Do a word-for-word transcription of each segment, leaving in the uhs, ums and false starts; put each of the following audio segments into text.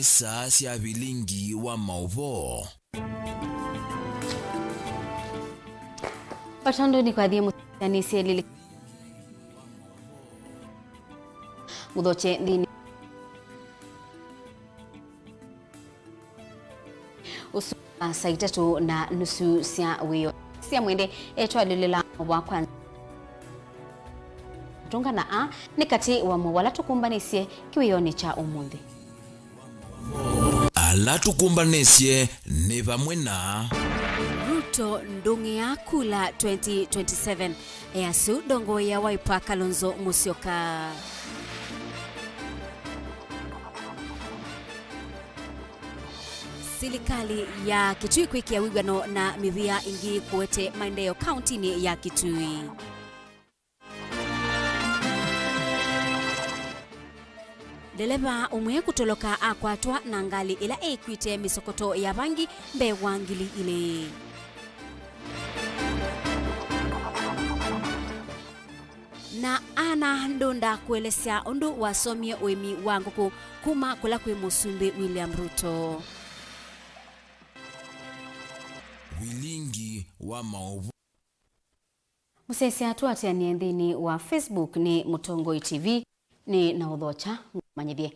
Saa sya vilingi wa maũvoo. Vatandũ nĩ kwathie mũsyanisye lili mũthoche nthĩnĩ ũsu wa saa itatũ na nusu sya wĩoo. Sya mwende etwalĩlĩla wa kwanza. Tũngana a nĩ katĩ wa maũvoo ala tũkũmbanĩsye kĩwĩonĩ kya ũmũnthĩ. Ala tũkũmbanĩsye nĩ vamwe na Ruto ndũng'ĩa kula twenty twenty-seven. Easũ ndongoi ya Wiper Kalonzo Musyoka. Silikalĩ ya Kitui kwĩkĩa wĩw'ano na mĩvĩa ĩngĩ kũete maendeeo kauntinĩ ya Kitui. Ndeleva ũmwe kũtoloka akwatwa na ngalĩ ĩla ĩkwĩte mĩsokoto ya vangi mbee wa ngili ilĩ. Na Anna Ndunda kũelesya ũndũ wasomie ũĩmi wa ngũkũ kuma kũla kwĩ Mũsumbĩ William Ruto. Vilingi wa maũvoo. Mũsyaĩĩsya tũatĩanĩe nthĩnĩ wa Facebook nĩ Mũtongoi T V, nĩ na ũthokya ngũmanyĩthye.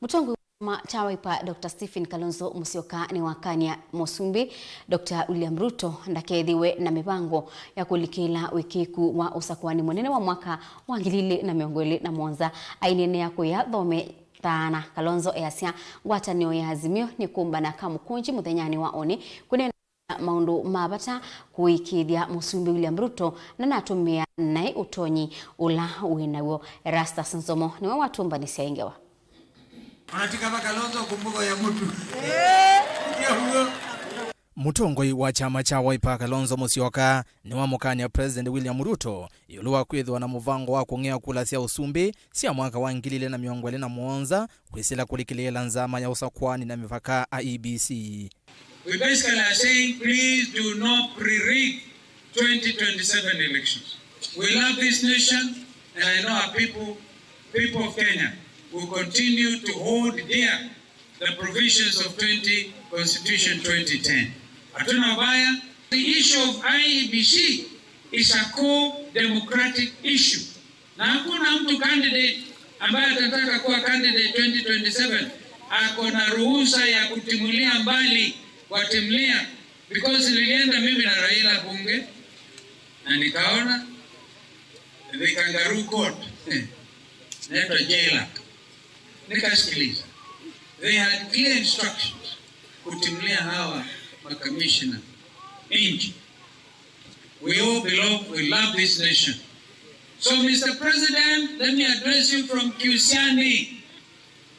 Mũtongoi wa kyama kya Wiper, Doctor Stephen Kalonzo Musyoka, nĩwakany'a Mũsumbĩ Doctor William Ruto ndakethĩwe na mĩvango ya kũlikĩla wĩkĩĩku wa ũsakũani mũnene wa mwaka wa ngili ilĩ na mĩongo ĩlĩ na mũonza. Aineenea kũya thome thaana, Kalonzo easya ngwatanĩo ya Azimio nĩkũmbana Kamukunji mũthenyanĩ wa ũnĩ kũneena maũndũ ma vata kũĩkĩĩthya Mũsumbĩ William Ruto, na natũmĩa naĩ ũtonyi ũla wĩ naw'o. Erastus Nzomo nĩwe watũmbanĩsya ĩ ngewa. Ona ti kama Kalonzo kumbuko ya mtu. Ndio huyo. Mũtongoi wa kyama kya Wiper Kalonzo Musyoka nĩwamũkany'a President William Ruto ĩũlũ wa kwĩthĩwa na mũvango wa kũng'ea kula sya ũsumbĩ sya mwaka wa ngili ilĩ na mĩongo ĩlĩ na mũonza kwĩsĩla kũlikĩlĩĩla nzama ya ũsakũani na mĩvaka, I E B C. We basically are saying, please do not pre-rig twenty twenty-seven elections. We love this nation, and I know our people, people of Kenya, will continue to hold dear the provisions of twenty, Constitution twenty ten. Hatuna ubaya. The issue of I E B C is a core democratic issue. Na hakuna mtu candidate ambaye atataka kuwa candidate twenty twenty-seven ako na ruhusa ya kutimulia mbali, kuwatimulia, because nilienda mimi na Raila bunge na nikaona the kangaroo court, inaitwa jela, nikasikiliza. They had clear instructions kutimulia hawa makamishna nje. We all belong, we love this nation. So, Mister President, let me address you from Kiusiani.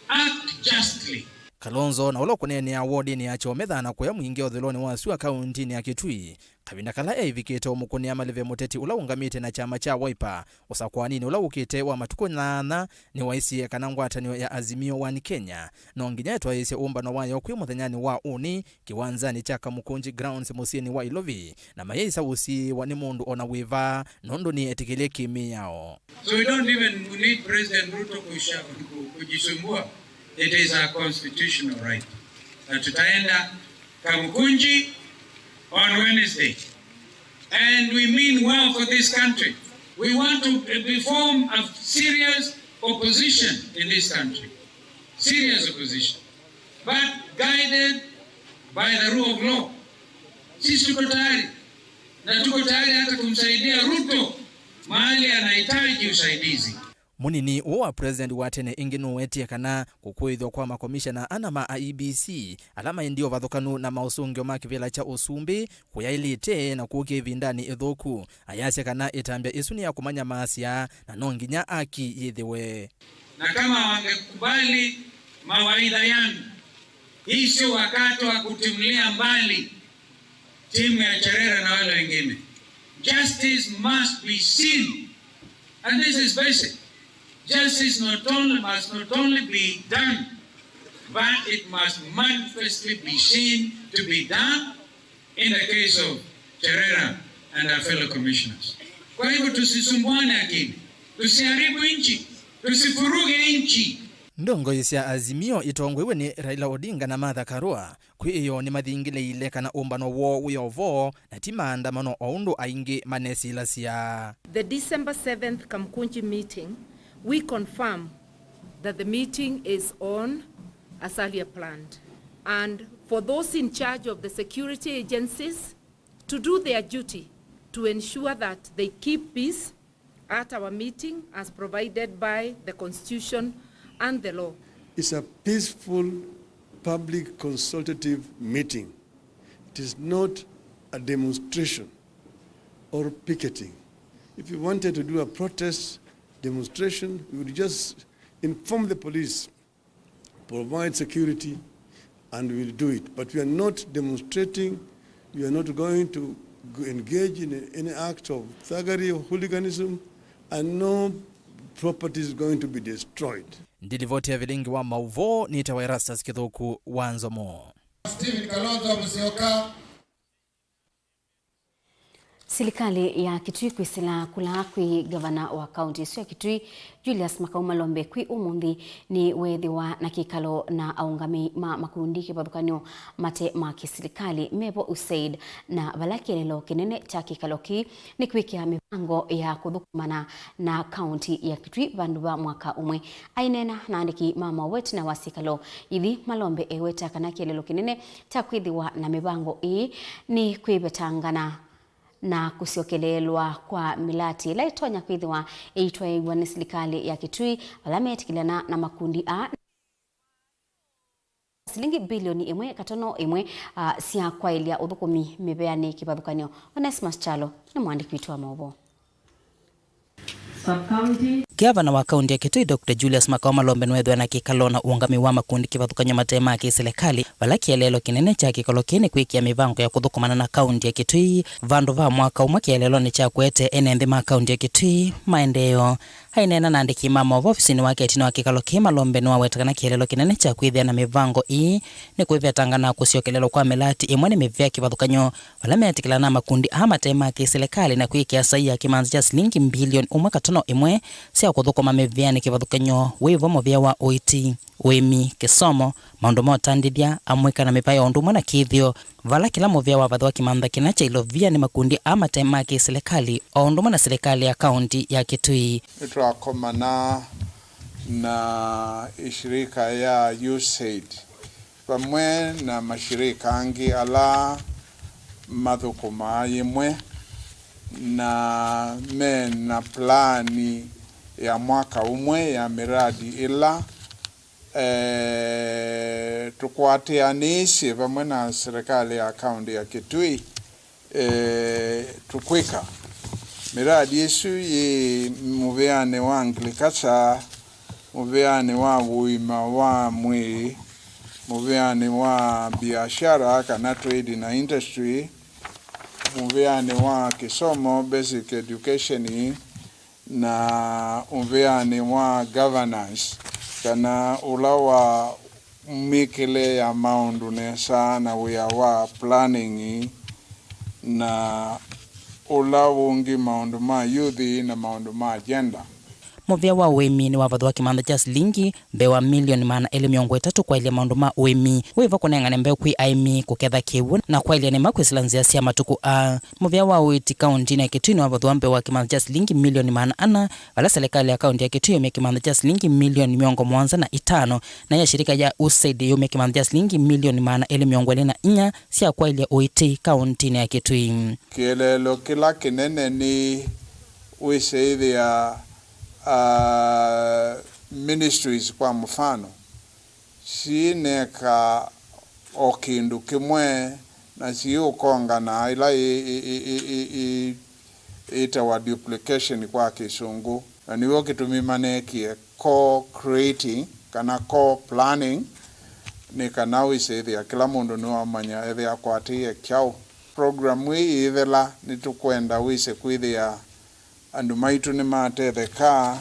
Act justly. Kalonzo, na ũla ũkũneenea wodinĩ ya Kyometha na kũya Mwingĩ ũthũĩlonĩ wa sua kauntinĩ ya Kitui, kavinda kala eĩvikĩte ũmũkũnĩa malĩve mũteti ũla ũũngamĩte na kyama kya Wiper ũsakũaninĩ ũla wũkĩte wa matukũ nyanya, nĩwaisye kana ngwatanĩo ya Azimio One Kenya no nginya ĩtwaĩĩsye ũmbano wayo kwĩ mũthenyanĩ wa ũnĩ kĩwanzanĩ kya Kamukunji Grounds mũsyĩnĩ wa Ilovi, na mayaĩsa ũsiĩĩwa nĩ mũndũ o na wĩva, nũndũ nĩetĩkĩlye kĩ-mĩao. So we don't even need President Ruto kusha-, ku-, kujisumbua. It is our constitutional right. Na tutaenda Kamukunji on Wednesday. And we mean well for this country. We want to be, form a serious opposition in this country. Serious opposition. But guided by the rule of law. Sisi tuko tayari. Na tuko tayari hata kumsaidia Ruto mahali anahitaji usaidizi. Mũnini ũũ wa president wa tene ĩngĩ nũwetie kana kũkũĩthw'a kwa makomishana ana ma I E B C ala maendie ũvathũkanu na maũsũngĩo ma kĩvĩla kya ũsumbĩ kũyaĩlĩte na kũkĩa ĩvindanĩ ĩthũku. Ayasya kana ĩtambya ĩsu nĩ ya kũmanyamaasya na no nginya aki yĩthĩwe. Na kama wangekubali mawaidha yangu, hii sio wakati wa kutimulia mbali timu ya Cherera na wale wengine. Justice must be seen. And this is basic. Justice not only, must not only be done, but it must manifestly be seen to be done in the case of Cherera and our fellow commissioners. Kwa hivyo tusisumbuane akili, tusiharibu nchi, tusifuruge nchi. Ndongoi sya Azimio itongoew'e nĩ Raila Odinga na Martha Karua kwĩ ĩyoo nĩmathingĩlĩĩile kana ũmbano woo wĩ o vo na ti maandamano o ũndũ aingĩ manesilasya. The December seventh Kamkunji meeting, we confirm that the meeting is on as earlier planned. And for those in charge of the security agencies to do their duty to ensure that they keep peace at our meeting as provided by the Constitution and the law. It's a peaceful public consultative meeting. It is not a demonstration or picketing. If you wanted to do a protest demonstration, you would just inform the police, provide security, and we will do it. But we are not demonstrating. We are not going to g- engage in any act of thuggery or hooliganism, and no property is going to be destroyed. Ndilivoti ya vilingi wa mauvoo nĩtawa Erastus Kĩthũku wa Nzomo. Stephen Kalonzo Musyoka. Silikalĩ ya Kitui kwĩsĩla kũla kwĩ ngavana wa kaunti ĩsu ya Kitui, Julius Makau Malombe, kwĩ ũmũnthĩ nĩweethĩwa na kĩkalo na aũngamĩi ma makundi kĩvathũkany'o mate ma kĩsilikalĩ mevo USAID, na vala kĩeleelo kĩnene kya kĩkalo kĩĩ nĩ kwĩkĩa mĩvango ya kũthũkũmana na kaunti ya Kitui vandũ va mwaka ũmwe. Aineena na andĩki ma maũvoo ĩtina wa syĩkalo ithi, Malombe eweta kana kĩeleelo kĩnene kya kwĩthĩwa na mĩvango ĩĩ nĩ kwĩvetangana na kũsyokeleelwa kwa mĩlati ĩla ĩtonya kwĩthĩwa ĩitwaĩĩw'a nĩ silikalĩ ya Kitui, vala meetĩkĩlana na makundi aa silingi bilioni ĩmwe katono ĩmwe, ah, sya kwaĩlya ũthũkũmi mĩveanĩ kĩvathũkany'o. Onesmus Kyalo nĩ mũandĩki witũ wa maũvoo. Sub-county. Gavana wa kaunti ya Kitui, Doctor Julius Makau Malombe, nĩweethĩwa na kĩkalo na ũũngamĩi wa makundi kĩvathũkany'o mate ma kĩsilikalĩ, vala kĩeleelo kĩnene kya kĩkalo kĩĩ nĩ kwĩkĩa mĩvango ya kũthũkũmana na kaunti ya Kitui vandũ va mwaka ũmwe kĩeleelonĩ kya kũete ene nthĩ ma kaunti ya Kitui maendeeo. Aineena na andĩki ma maũvoo ovisinĩ wake ĩtina wa kĩkalo kĩĩ, Malombe nĩwaweta kana kĩeleelo kĩnene kya kwĩthĩa na mĩvango ĩĩ nĩ kwĩvetanga na kũsyokelelwa kwa mĩlati ĩmwe nĩ mĩvĩa kĩvathũkany'o, vala meetĩkĩlana na makundi aa mate ma kĩsilikalĩ na kwĩkĩa saia kĩmanza kya silingi mbilioni ũmwe katono ĩmwe sya kũthũkũma mĩvĩanĩ kĩvathũkany'o, wĩ vo mũvĩa wa ũiiti, ũĩmi, kĩsomo, maũndũ ma ũtandĩthya, amũika na mĩvaĩ, o ũndũ ũmwe na kĩthĩo, vala kĩla mũvĩa wavathwa kĩmanza kĩna kya ilovia nĩ makundi aa mate ma kĩsilikalĩ o ũndũ ũmwe na silikalĩ ya kaunti ya Kitui. Nĩtwakomana na ĩshirika ya USAID vamwe na mashirika angĩ ala mathũkũmaa yĩmwe na me na plani ya mwaka ũmwe ya mĩradi ĩla, eh, tũkwatĩanĩisye vamwe na serikali ya kaunti ya Kitui, eh, tũkwĩka. Mĩradi ĩsu yĩ mũvĩanĩ wa agriculture, mũvĩanĩ wa ũima wa mwĩĩ, mũvĩanĩ wa biashara kana trade na industry, mũvĩanĩ wa kĩsomo, basic education, na ũvĩanĩ wa governance, kana ũla wa mĩkĩle ya maũndũ nesa na wĩa wa planning, na ũla ũngĩ maũndũ ma youth na maũndũ ma gender. Mũvĩa wa ũĩmi nĩwavathũa kĩmanza kya silingi mbee wa milioni maana elĩ mĩongo ĩtatũ kwaĩlya maũndũ ma ũĩmi, wĩvo kũnengane mbeũ kwĩ aĩmi kũketha kĩw'ũ na kwaĩlya nĩma kwĩsĩla nzĩa sya matukũ aa. Mũvĩa wa ũiiti kauntinĩ ya Kitui nĩwavathũa mbee wa kĩmanza kya silingi milioni maana ana, vala silikalĩ ya kaunti ya Kitui yaumya kĩmanza kya silingi milioni mĩongo mũonza na itano, na ya shirika ya USAID yaumya kĩmanza kya silingi milioni maana elĩ mĩongo ĩlĩ na inya sya kwaĩlya ũiiti kauntinĩ ya Kitui. Kĩeleelo kĩla kĩnene nĩ wĩsĩthĩa, ah, ministries, kwa mũfano, syĩneka o kĩndũ kĩmwe na syĩũkongana, ĩla ĩ, ĩ, ĩ, ĩ, ĩ, ĩ, ĩtawa duplication kwa Kĩsũngũ, na nĩw'o kĩtumi maneekie co-creating kana co-planning, nĩ kana wĩsĩthĩa kĩla mũndũ nĩwamanya ethĩa akwatĩĩe kyaũ. Program ĩĩ yĩthela, nĩtũkwenda wĩse kwĩthĩa andũ maitũ nĩmatetheka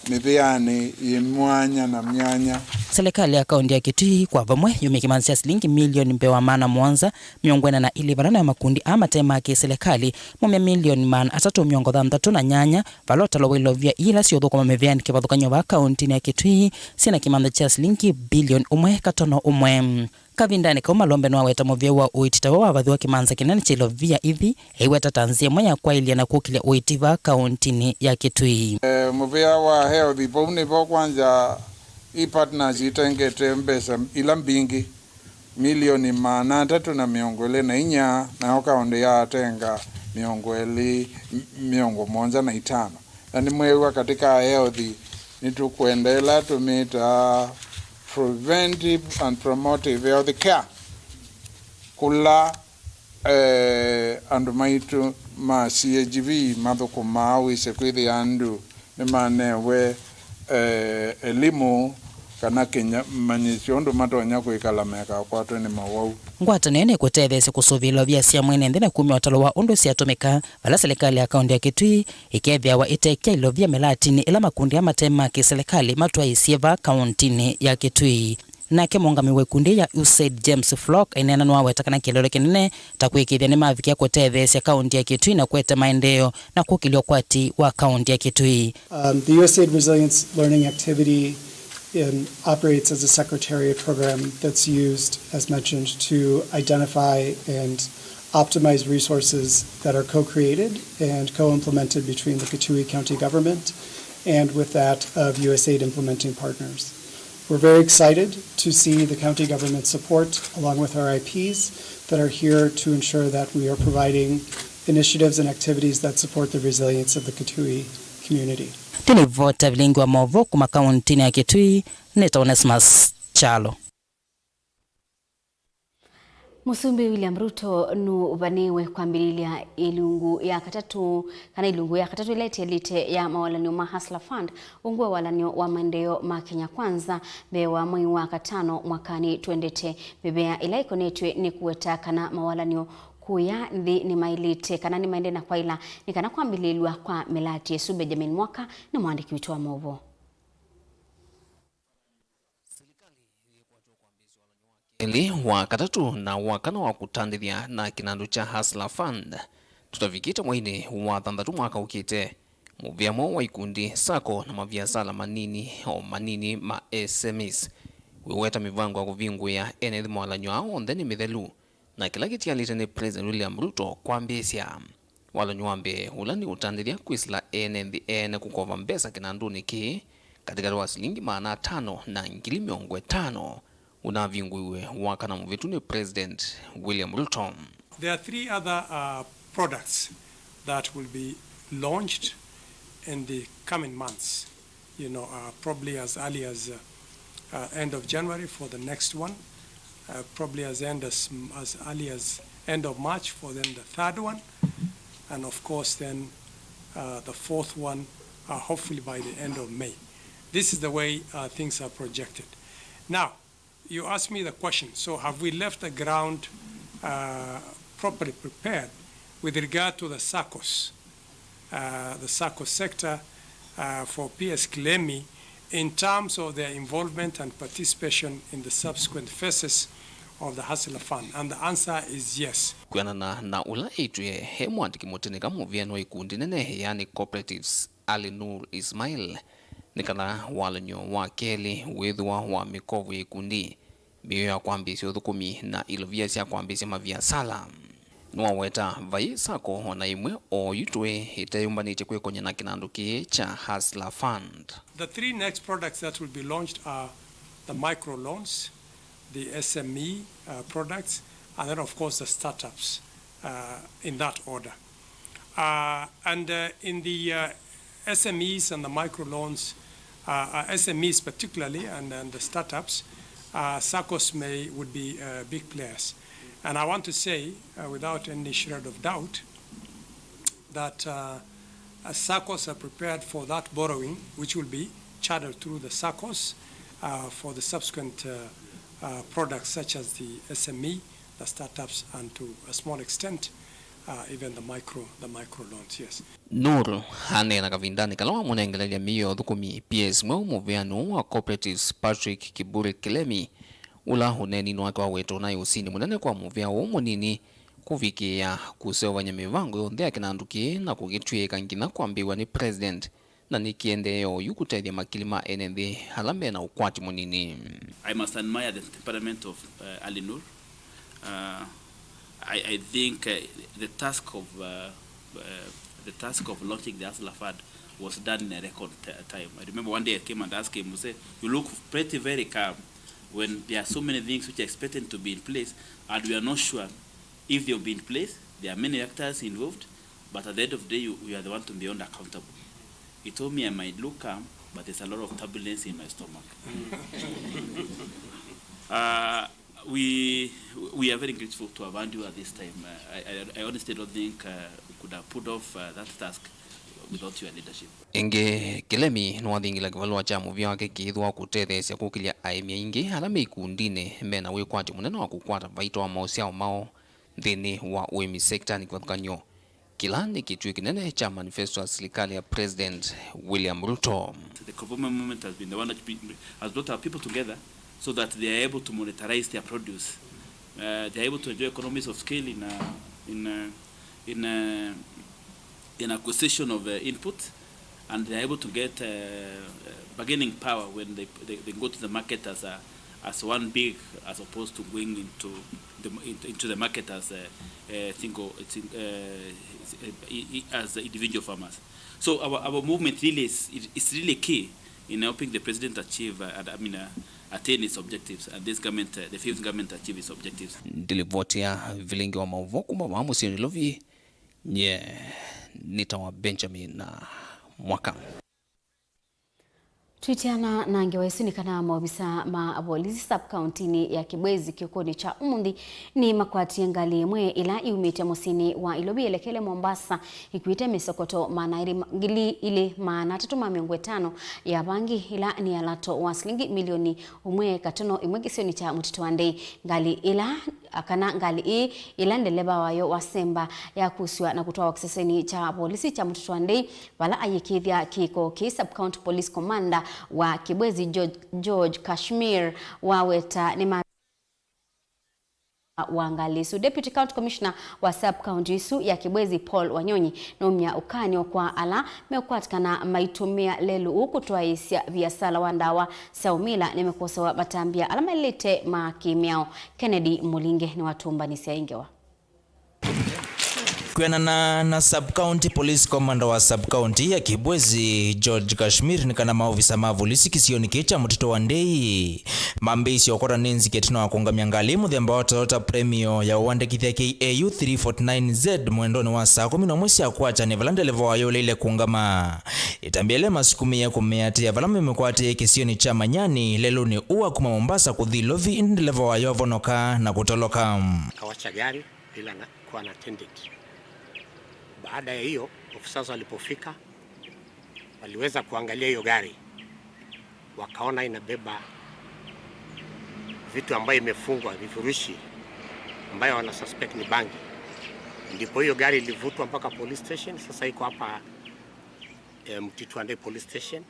mĩvĩanĩ yĩ mwanya na myanya. Silikalĩ ya kaũntĩ ya Kitui kwa vamwe yumie kĩmanza kya silingi milioni mbee wa maana mũonza mĩongo ĩna na ilĩ vala nayo makundi aa mate ma kĩ-silikalĩ maumya milioni maana atatũ mĩongo thanthatũ na nyanya, vala ũtalo wa ilovia ii ila siũthũkũma mĩvĩanĩ kĩvathũkany'o vaa kaũntĩnĩ ya Kitui syĩ na kĩmanza kya silingi bilioni ũmwe katono ũmwe. Kavindanĩ kau Malombe nĩwaweta mũvĩa wa ũiiti ta we wavathĩwa kĩmanza kĩnene kya ilovia ithi, eiweta ta nzĩa ĩmwe ya kwaĩlya na kũkĩlya ũiiti vaa kaũntĩnĩ ya Kitui. Eh, mũvĩa wa health vau nĩvo kwanja i partners itengete mbesa ila mbingĩ, milioni maana atatũ na mĩongo ĩlĩ na inya, nayo kaũntĩ yatenga mĩongo ĩlĩ, mĩongo mũonza na itano. Na nĩmwĩw'a katika health nĩtũkwenda ĩla tũmĩtaa preventive and promotive health care, kũla, eh, andũ maitũ ma C H V mathũkũmaa wĩsĩ kwĩthĩa andũ nĩmanewe, eh, elimu kana kĩmanyĩsyo ũndũ matonya kwĩkala mekakwatwe nĩ mawau. Ngwatanĩo nĩkũtetheesya kũsũvĩa ilovia sya mwene nthĩ na kumya ũtalo wa ũndũ syatũmĩka, vala silikalĩ ya kaũntĩ ya Kitui ĩkethĩawa ĩtekĩa ilovia mĩlatinĩ ĩla makundi aa mate ma kĩ-silikalĩ matwaĩĩsye vaa kaũntĩnĩ ya Kitui. Nake mũũngamĩi wa ikundi ya USAID James Flock aineena nĩwaweta kana kĩeleelo kĩnene ta kũĩkĩĩthya nĩmavikĩa kũtetheesya kaũntĩ ya Kitui na kũete maendeeo na kũkĩlya ũkwati wa kaũntĩ ya Kitui. Um, the USAID Resilience Learning Activity, um, operates as a secretariat program that's used, as mentioned, to identify and optimize resources that are co-created and co-implemented between the Kitui County Government and with that of USAID implementing partners. We're very excited to see the county government support, along with our I Ps that are here to ensure that we are providing initiatives and activities that support the resilience of the Kitui community. Nthĩnĩ vota vilingi wa maũvoo kuma kaũntĩnĩ ya Kitui, nĩ ta Onesmus Kyalo. Mũsumbĩ William Ruto nũvanĩwe kwambĩlĩlya ilungu ya katatũ, kana ilungu ya katatũ ĩla ĩtialĩte ya mawalan'yo ma Hustler Fund, ungu wa walan'yo wa maendeeo ma Kenya Kwanza, mbee wa mwei wa katano mwakanĩ twendete. Mĩvea ĩla ĩkonetw'e nĩ kũweta kana mawalan'yo kũya nthĩ nĩmaĩlĩte kana nĩmaendee na kwaĩla nĩ kana kwambĩlĩlw'a kwa mĩlatĩ ĩsu. Benjamin Mwaka nĩ mũandĩki witũ wa maũvoo. Kelĩ, wa katatũ na wa kana wa kũtandĩthya na kĩnandũ kya Hustler Fund. Tũtavikĩte mweinĩ wa thanthatũ mwaka ũkĩte, mũvĩa mweũ wa ikundi, sacco, na maviasala manini o manini ma S M Es wĩweta mĩvango ya kũvingũĩa ene nthĩ mawalan'yo aa onthe nĩ mĩthelu, na kĩla kĩtialĩte nĩ President William Ruto kwambĩĩsya. Walan'yo wa mbee, ũla nĩ ũtandĩthya kwĩsĩla ene nthĩ ene kũkova mbesa kĩnandũnĩ kĩĩ katĩkatĩ wa silingi maana atano na ngili mĩongo ĩtano, ũnavingũiwe wakana mũvĩtu nĩ President William Ruto. There are three other, uh, products that will be launched in the coming months. You know, uh, probably as early as, uh, uh, end of January for the next one, uh, probably as end as, as early as end of March for then the third one, and of course then, uh, the fourth one, uh, hopefully by the end of May. This is the way, uh, things are projected. Now, you asked me the question, so have we left the ground, uh, properly prepared with regard to the saccos, uh, the sacco sector, uh, for P S Kilemi in terms of their involvement and participation in the subsequent phases of the Hustler Fund? And the answer is yes. Kwĩanana na ũla ĩtw'ĩe e mũandĩki mũtĩnĩka mũvĩanĩ wa ikundi nene, yani cooperatives, Ali Nur Ismail, nĩ kana walan'yo wa kelĩ wĩthĩwa wa mĩkovo ya ikundi, mĩio ya kwambĩĩsya ũthũkũmi, na ilovia sya kwambĩĩsya maviasala. Nĩwaweta vai sacco o na ĩmwe oyu tũĩ ĩteyũmbanĩtye kwĩkony'a na kĩnandũ kĩĩ kya Hustler Fund. The three next products that will be launched are the micro loans, the S M E, uh, products, and then of course the startups, uh, in that order. Uh, and, uh, in the, uh, S M Es and the micro loans, uh, uh, S M Es particularly, and, and the startups, uh, saccos may, would be, uh, big players. And I want to say, uh, without any shred of doubt, that, uh, uh, saccos are prepared for that borrowing, which will be channeled through the saccos, uh, for the subsequent, uh, uh, products such as the S M E, the startups, and to a small extent, Uh, even the micro, the micro loans, yes. Nur aneena kavindanĩ kala wamũnengelelya mĩio ya ũthũkũmi P S mweũ mũvĩanĩ ũũ wa cooperatives Patrick Kiburi Kilemi, ũla ũneeninĩ wake wawetwe ũnaĩ ũsindi mũnene kwa mũvĩa ũũ mũnini kũvikĩĩa kũseũvany'a mĩvango yonthe ya kĩnandũ kĩĩ na kũkĩtw'ĩĩka nginya kwambĩĩw'a nĩ President, na nĩkĩendeee oyu kũtethya makili ma ene nthĩ ala me na ũkwati mũnini. I must admire the temperament of, uh, Ali Nur. Uh, I, I think, uh, the task of, uh, uh, the task of launching the Hustler Fund was done in a record t- time. I remember one day I came and asked him, say, "You look pretty very calm when there are so many things which are expected to be in place and we are not sure if they'll be in place. There are many actors involved, but at the end of the day, you, you are the one to be held accountable." He told me, "I might look calm, but there's a lot of turbulence in my stomach." Uh, we, we are very grateful to have had you at this time. Uh, I, I, I honestly don't think, uh, we could have put off, uh, that task without your leadership. Ĩngĩ, Kilemi nĩwathingila kĩvalũa kya mũvĩa wake kĩithwa kũtetheesya kũkĩlya aĩmi aingĩ ala me ikundinĩ me na wĩkwatyo mũnene wa kũkwata vaita wa maũsyao mao nthĩnĩ wa ũĩmi sektanĩ kĩvathũkany'o. Kĩla nĩ kĩtuĩ kĩnene kya manifesto ya silikalĩ ya President William Ruto. The Kobomo movement has been the one that be- has brought our people together so that they are able to monetize their produce. Uh, they are able to enjoy economies of scale in, uh, in, uh, in, uh, in acquisition of, uh, inputs, and they are able to get, uh, uh, bargaining power when they, they, they go to the market as a, as one big, as opposed to going into the, into, into the market as a, a single, a sing- uh, as a individual farmers. So our, our movement really is, is really key in helping the president achieve, uh, and, I mean, uh, attain its objectives, and this government, uh, the fifth government, achieve its objectives. Ndilivoti ya vilingi wa maũvoo kuma vaa mũsyĩ Nairobi, nye nĩtawa Benjamin Mwaka. Twĩtĩana na ngewa ĩsu nĩ kana maovisa ma avolisi sub-kauntinĩ ya Kibwezi kĩũkũnĩ kya ũmũnthĩ nĩmakwatie ngalĩ ĩmwe ĩla yumĩte mũsyĩnĩ wa Ilovi yelekele Mombasa, ĩkuĩte mĩsokoto maana elĩ, ngili ilĩ maana atatũ ma mĩongo ĩtano ya vangi, ĩla nĩ alato wa silingi milioni ũmwe katono ĩmwe kĩsionĩ kya Mũtitũ wa Ndei. Ngalĩ ĩla, kana ngalĩ ĩĩ ĩla ndeleva wayo wasemba yakusw'a na kũtwawa kĩsesenĩ kya volisi kya Mũtitũ wa Ndei, vala ayĩkĩĩthya kĩko kĩĩ sub-county police commander wa Kibwezi, George, George Kashmir, waweta nĩ ma- wa ngalĩ ĩsu. Deputy County Commissioner wa sub-county ĩsu ya Kibwezi, Paul Wanyonyi, nũmya ũkany'o kwa ala meũkwatĩkana maitũmĩa lelũ ũũ kũtwaĩĩsya viasala wa ndawa sya ũmila nĩmekosewa matambya ala maĩlĩte ma kĩ-mĩao. Kennedy Mũlinge nĩwatũmbanĩsya ĩ ngewa. Kwĩanana na sub-county police commander wa sub-county ya Kibwezi, George Kashmir, nĩ kana maovisa ma volisi kĩsionĩ kĩĩ kya Mũtitũ wa Ndei mambĩĩsye ũkwata nĩ nzike ĩtina wa kũũngamya ngalĩ mũthemba wa Toyota Premio ya ũandĩkĩthya K A U three forty-nine Z mwendonĩ wa saa kũmi na ũmwe sya kwakya nĩ vala ndeleva wayo ũleile kũũngama. Ĩtambya ĩla masukumĩie kũmĩatĩĩa vala mamĩkwatĩe kĩsionĩ kya Manyani lelũnĩ ũũ wa kuma Mombasa kũthi Ilovi, ĩndĩ ndeleva wayo avonoka na kũtoloka. Akawacha gari bila na, kuwa na attendant. Baada ya hiyo, officers walipofika, waliweza kuangalia hiyo gari, wakaona inabeba vitu ambayo imefungwa, vifurushi ambayo wana suspect ni bangi. Ndipo hiyo gari ilivutwa mpaka police station, sasa iko hapa, eh, Mtitwande police station,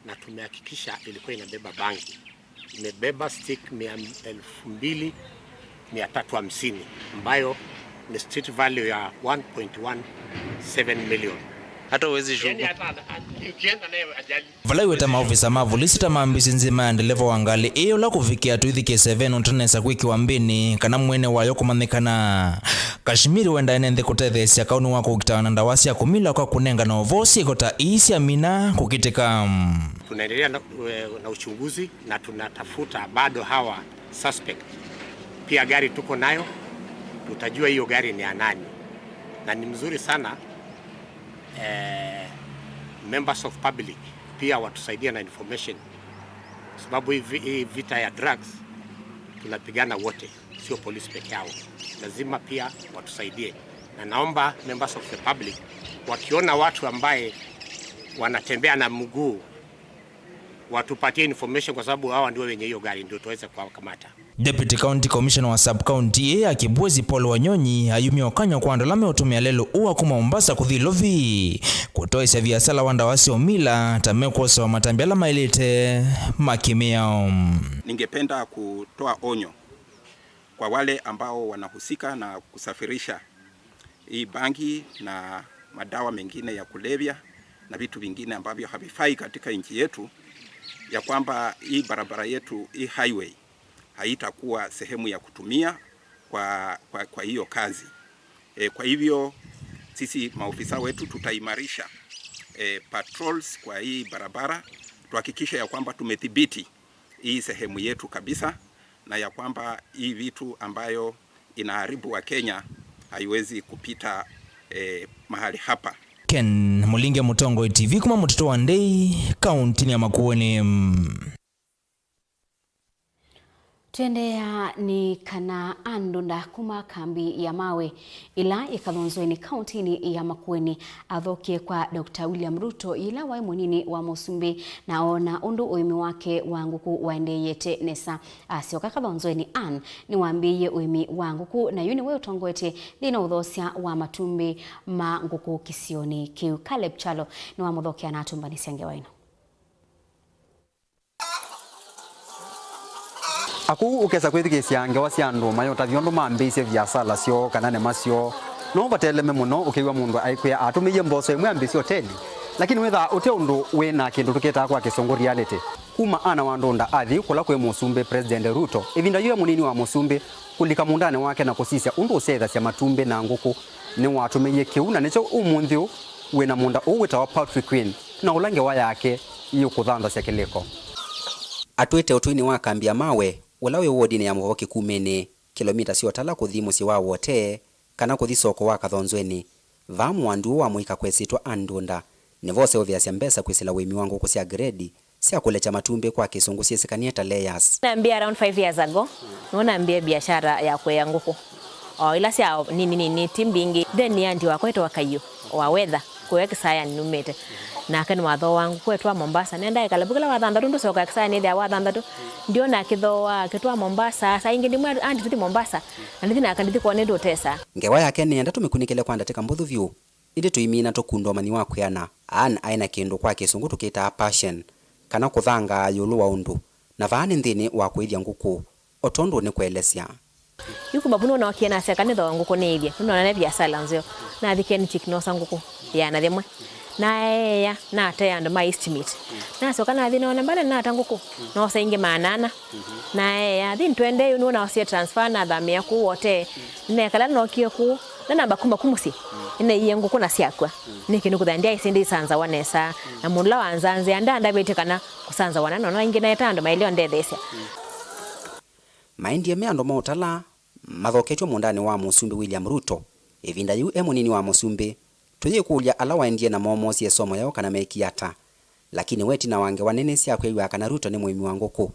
na tumehakikisha ilikuwa inabeba bangi. Imebeba stick mia, elfu mbili mia tatu hamsini, ambayo ni street value ya one point one seven million. Hata huwezi shuku. Yaani hata, hata ukienda naye ajali. Vala iweta maofisa ma volisi ta mambĩsye nzima ya ndeleva wa ngalĩ ĩĩ ũla kũvikĩa twĩthikĩĩsye ve nũtanesa kwĩkĩwa mbĩnĩ kana mwene wayo kũmanyĩkana. Kashmir wendaa ene nthĩ kũtetheesya kaũnĩ wa kũkitana na ndawa sya kũmila kwa kũnengana ũvoo syĩko ta ii syamina kũkitĩka. Tunaendelea na, na uchunguzi na tunatafuta bado hawa suspect. Pia gari tuko nayo, tutajua hiyo gari ni ya nani. Na ni mzuri sana, eh, members of public pia watusaidie na information. Sababu hii vi-, hii vita ya drugs tunapigana wote, sio polisi peke yao. Lazima pia watusaidie. Na naomba members of the public, wakiona watu ambaye wanatembea na mguu, Watupatie information kwa sababu hawa ndio wenye hiyo gari, ndio tuweze kuwakamata. Deputy County Commissioner wa Sub-County ĩĩ ya Kibwezi, Paul Wanyonyi, ayumya ũkany'o kwa andũ ala meũtũmĩa lelũ ũũ wa kuma Mombasa kũthi Ilovi kũtoesya viasala wa ndawa sya ũmila ta mekwosewa matambya ala maĩlĩte ma kĩmĩao. Ningependa kutoa onyo kwa wale ambao wanahusika na kusafirisha hii bangi na madawa mengine ya kulevya na vitu vingine ambavyo havifai katika nchi yetu, ya kwamba hii barabara yetu, hii highway, haitakuwa sehemu ya kutumia kwa, kwa, kwa hiyo kazi. E, kwa hivyo sisi maofisa wetu tutaimarisha, e, patrols kwa hii barabara, tuhakikishe ya kwamba tumedhibiti hii sehemu yetu kabisa, na ya kwamba hii vitu ambayo inaharibu wa Kenya haiwezi kupita, eh, mahali hapa. Ken Mulinge, Mũtongoi T V, kuma mũtitũ wa Ndei, kaunti ya Makueni. Twendeea nĩ kana Ann Ndunda kuma kambi ya mawe ĩla yĩ Kathonzweni kauntinĩ ya Makueni athokie kwa Doctor William Ruto yĩla waĩ mũnini wa mũsumbĩ na oona ũndũ ũĩmi wake wa ngũkũ waendeeyete nesa. Asyoka Kathonzweni, Ann nĩwambĩĩie ũĩmi wa ngũkũ na yu nĩwe ũtongoetye nthĩnĩ wa ũthoosya wa matumbĩ ma ngũkũ kĩsionĩ kĩu. Caleb Kyalo nĩwamũthokea na atũmbanĩsya ngewa ĩno. Akũu ũkesa kwĩthukĩĩsya ngewa sya andũ mayũtavya ũndũ mambĩĩisye viasala syoo kana nema syoo, no vateleme mũno ũkew'a mũndũ aikwĩa atũmĩie mboso ĩmwe ambĩĩsye oteli, lakini wĩthaa ũte ũndũ wĩ na kĩndũ tũkĩtaa kwa Kĩsũngũ reality. Kuma Ann wa Ndunda athi kũla kwĩ Mũsumbĩ President Ruto, ĩvinda yĩu e mũnini wa mũsumbĩ, kũlika mũũndanĩ wake na kũsisya ũndũ ũsyaĩthasya matumbĩ na ngũkũ, nĩwatũmĩie kĩu, na nĩkyo ũmũnthĩ ũũ wĩ na mũũnda ũũ wĩtawa Poultry Queen, na ũla ngewa yake yĩũkũthanthasya kĩlĩko. Atwĩte ũtũinĩ wa kambi ya mawe, ũla wĩ wodinĩ ya Mũvoo Kĩkumĩnĩ, kĩlomita sya ũtala kũthi mũsyĩ wa Wote, kana kũthi soko wa Kathonzweni. Vaa mũandu ũũ wa mũika kwesĩtwa Ann Ndunda, nĩvo ũseũvĩasya mbesa kwĩsĩla ũĩmi wa ngũkũ sya grade sya kũlekya matumbĩ, kwa Kĩsũngũ syĩsĩkanie ta layers. Nambie around five years ago, nĩwe nambie biashara ya kũea ngũkũ. O ila sya nini nini, ti mbingĩ. Then nĩ andi wakwa wĩtawa Kaiũ wa Weather, kũya Kisayani numĩte. Nake nĩwathooaa ngũkũ etwaa Mombasa. Nendaa ĩkalavu kĩla wa thanthatũ, ndũsokaa Kisayani ĩthĩa wa thanthatũ. Ndiona akĩthooa, akĩtwaa Mombasa. Saa ingĩ ndimwĩa, "Andi, tũthi Mombasa." Na ndithi nake, ndithi kwoo nĩndũtesa. Ngewa yake nĩenda tũmĩkunĩkĩle kwa ndatĩka mbũthũ vyũ. Ĩndĩ tũimina tũkunda ũmanyi wa kwĩana. Ann aĩ na kĩndũ kwa Kĩsũngũ tũkĩtaa passion, kana kũthangaa ĩũlũ wa ũndũ, na vaa nĩ nthĩnĩ wa kũĩthya ngũkũ, o tondũ nĩkũelesya. Yu kuma vu nũnookie nasya kana nĩthooe ngũkũ nĩĩthye, nũnona nĩ viasala nzeo. Nathi Kenchic noosa ngũkũ ĩana yĩmwe. Naeea, natea andũ ma estimate. Nasyoka nathi noona mbale nata ngũkũ, noosa ingĩ maana ana. Naeea, thi ntwendee yu nũnaosie transfer nathamĩa kũu Wote. Nĩnekala nookie kũu, nanamba kuma ku mũsyĩ, nĩneeie ngũkũ na syakw'a. Nĩkĩ nĩkũthĩa ndyaĩsĩ ndĩsanzawa nesa, na mũndũ ũla wanzanzĩa ndaandavĩtye kana kũsanzawa na nona ingĩ naeta andũ maĩle ũndetheesya. Maendie me andũ ma ũtala, mathoketw'e mũũndanĩ wa Mũsumbĩ William Ruto. Ĩvinda yĩu e mũnini wa mũsumbĩ, tũyĩkũlya ala waendie namo moosie ĩsomo yaũ kana meekie ata. Lakini we ĩtina wa ngewa nene sya kwĩw'a kana Ruto nĩ mũĩmi wa ngũkũ,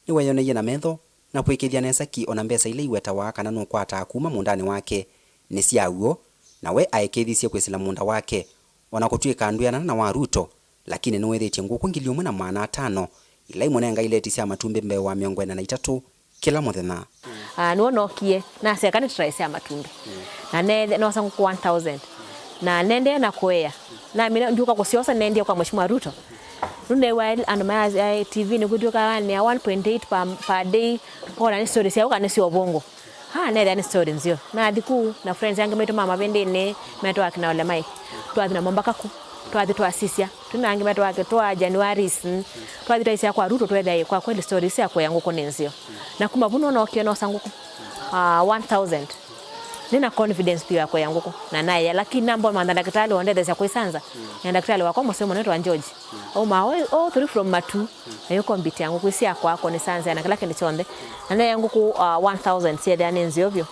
nĩweeyoneie na metho na kũĩkĩĩthya nesa ki o na mbesa ila iwetawa kana nũkwataa kuma mũũndanĩ wake nĩ sya w'o, na we aĩkĩĩthisye kwĩsĩla mũũnda wake. O na kũtw'ĩka ndwĩanana na wa Ruto, lakini nĩwĩthĩtye ngũkũ ngili ĩmwe na maana atano ila imũnenga ileti sya matumbĩ mbee wa mĩongo ĩna na itatũ kĩla mũthenya. Ah, nĩw'o nookie, nasya kana nĩ try sya matumbĩ. Na ne-, noosa ngũkũ one thousand. Na nendee na kũea. Namina ndiũka kũsyosa, nendie kwa Mheshimiwa Ruto. Nũneew'a andũ ma T V nĩ kwĩtw'ĩka nĩ ya one point eight per, per day, kona nĩ story sya ũka nĩ sya ũvũngũ. Ah, nethĩa nĩ story nzeo. Nathi kũu na friends angĩ maitũ ma mavĩndĩnĩ, metwa akina Ole Mike. Twathi namo mbaka kũu. Twathi twasisya. Twĩ na angĩ metwa akitwa Januaris. Mm. Twathi twaisya kwa Ruto, twethĩa kwa kweli story sya kũea ngũkũ nĩ nzeo. Na kuma vu nũnookie noosa ngũkũ, ah, one thousand. Nĩ na confidence vyũ ya kũea ngũkũ. Na naea, lakini namba mantha ndakĩtalĩ wandetheesya kwĩsanza. Na ndakĩtalĩ wakwa mũseo mũno wĩtawa George. Aumaa all, all through from Matu, ayũkombitia ngũkũ syakwa, kũnĩsanzĩa na kĩla kĩndũ kyonthe. Na naea ngũkũ, ah, one thousand syethĩa nĩ nzeo vyũ.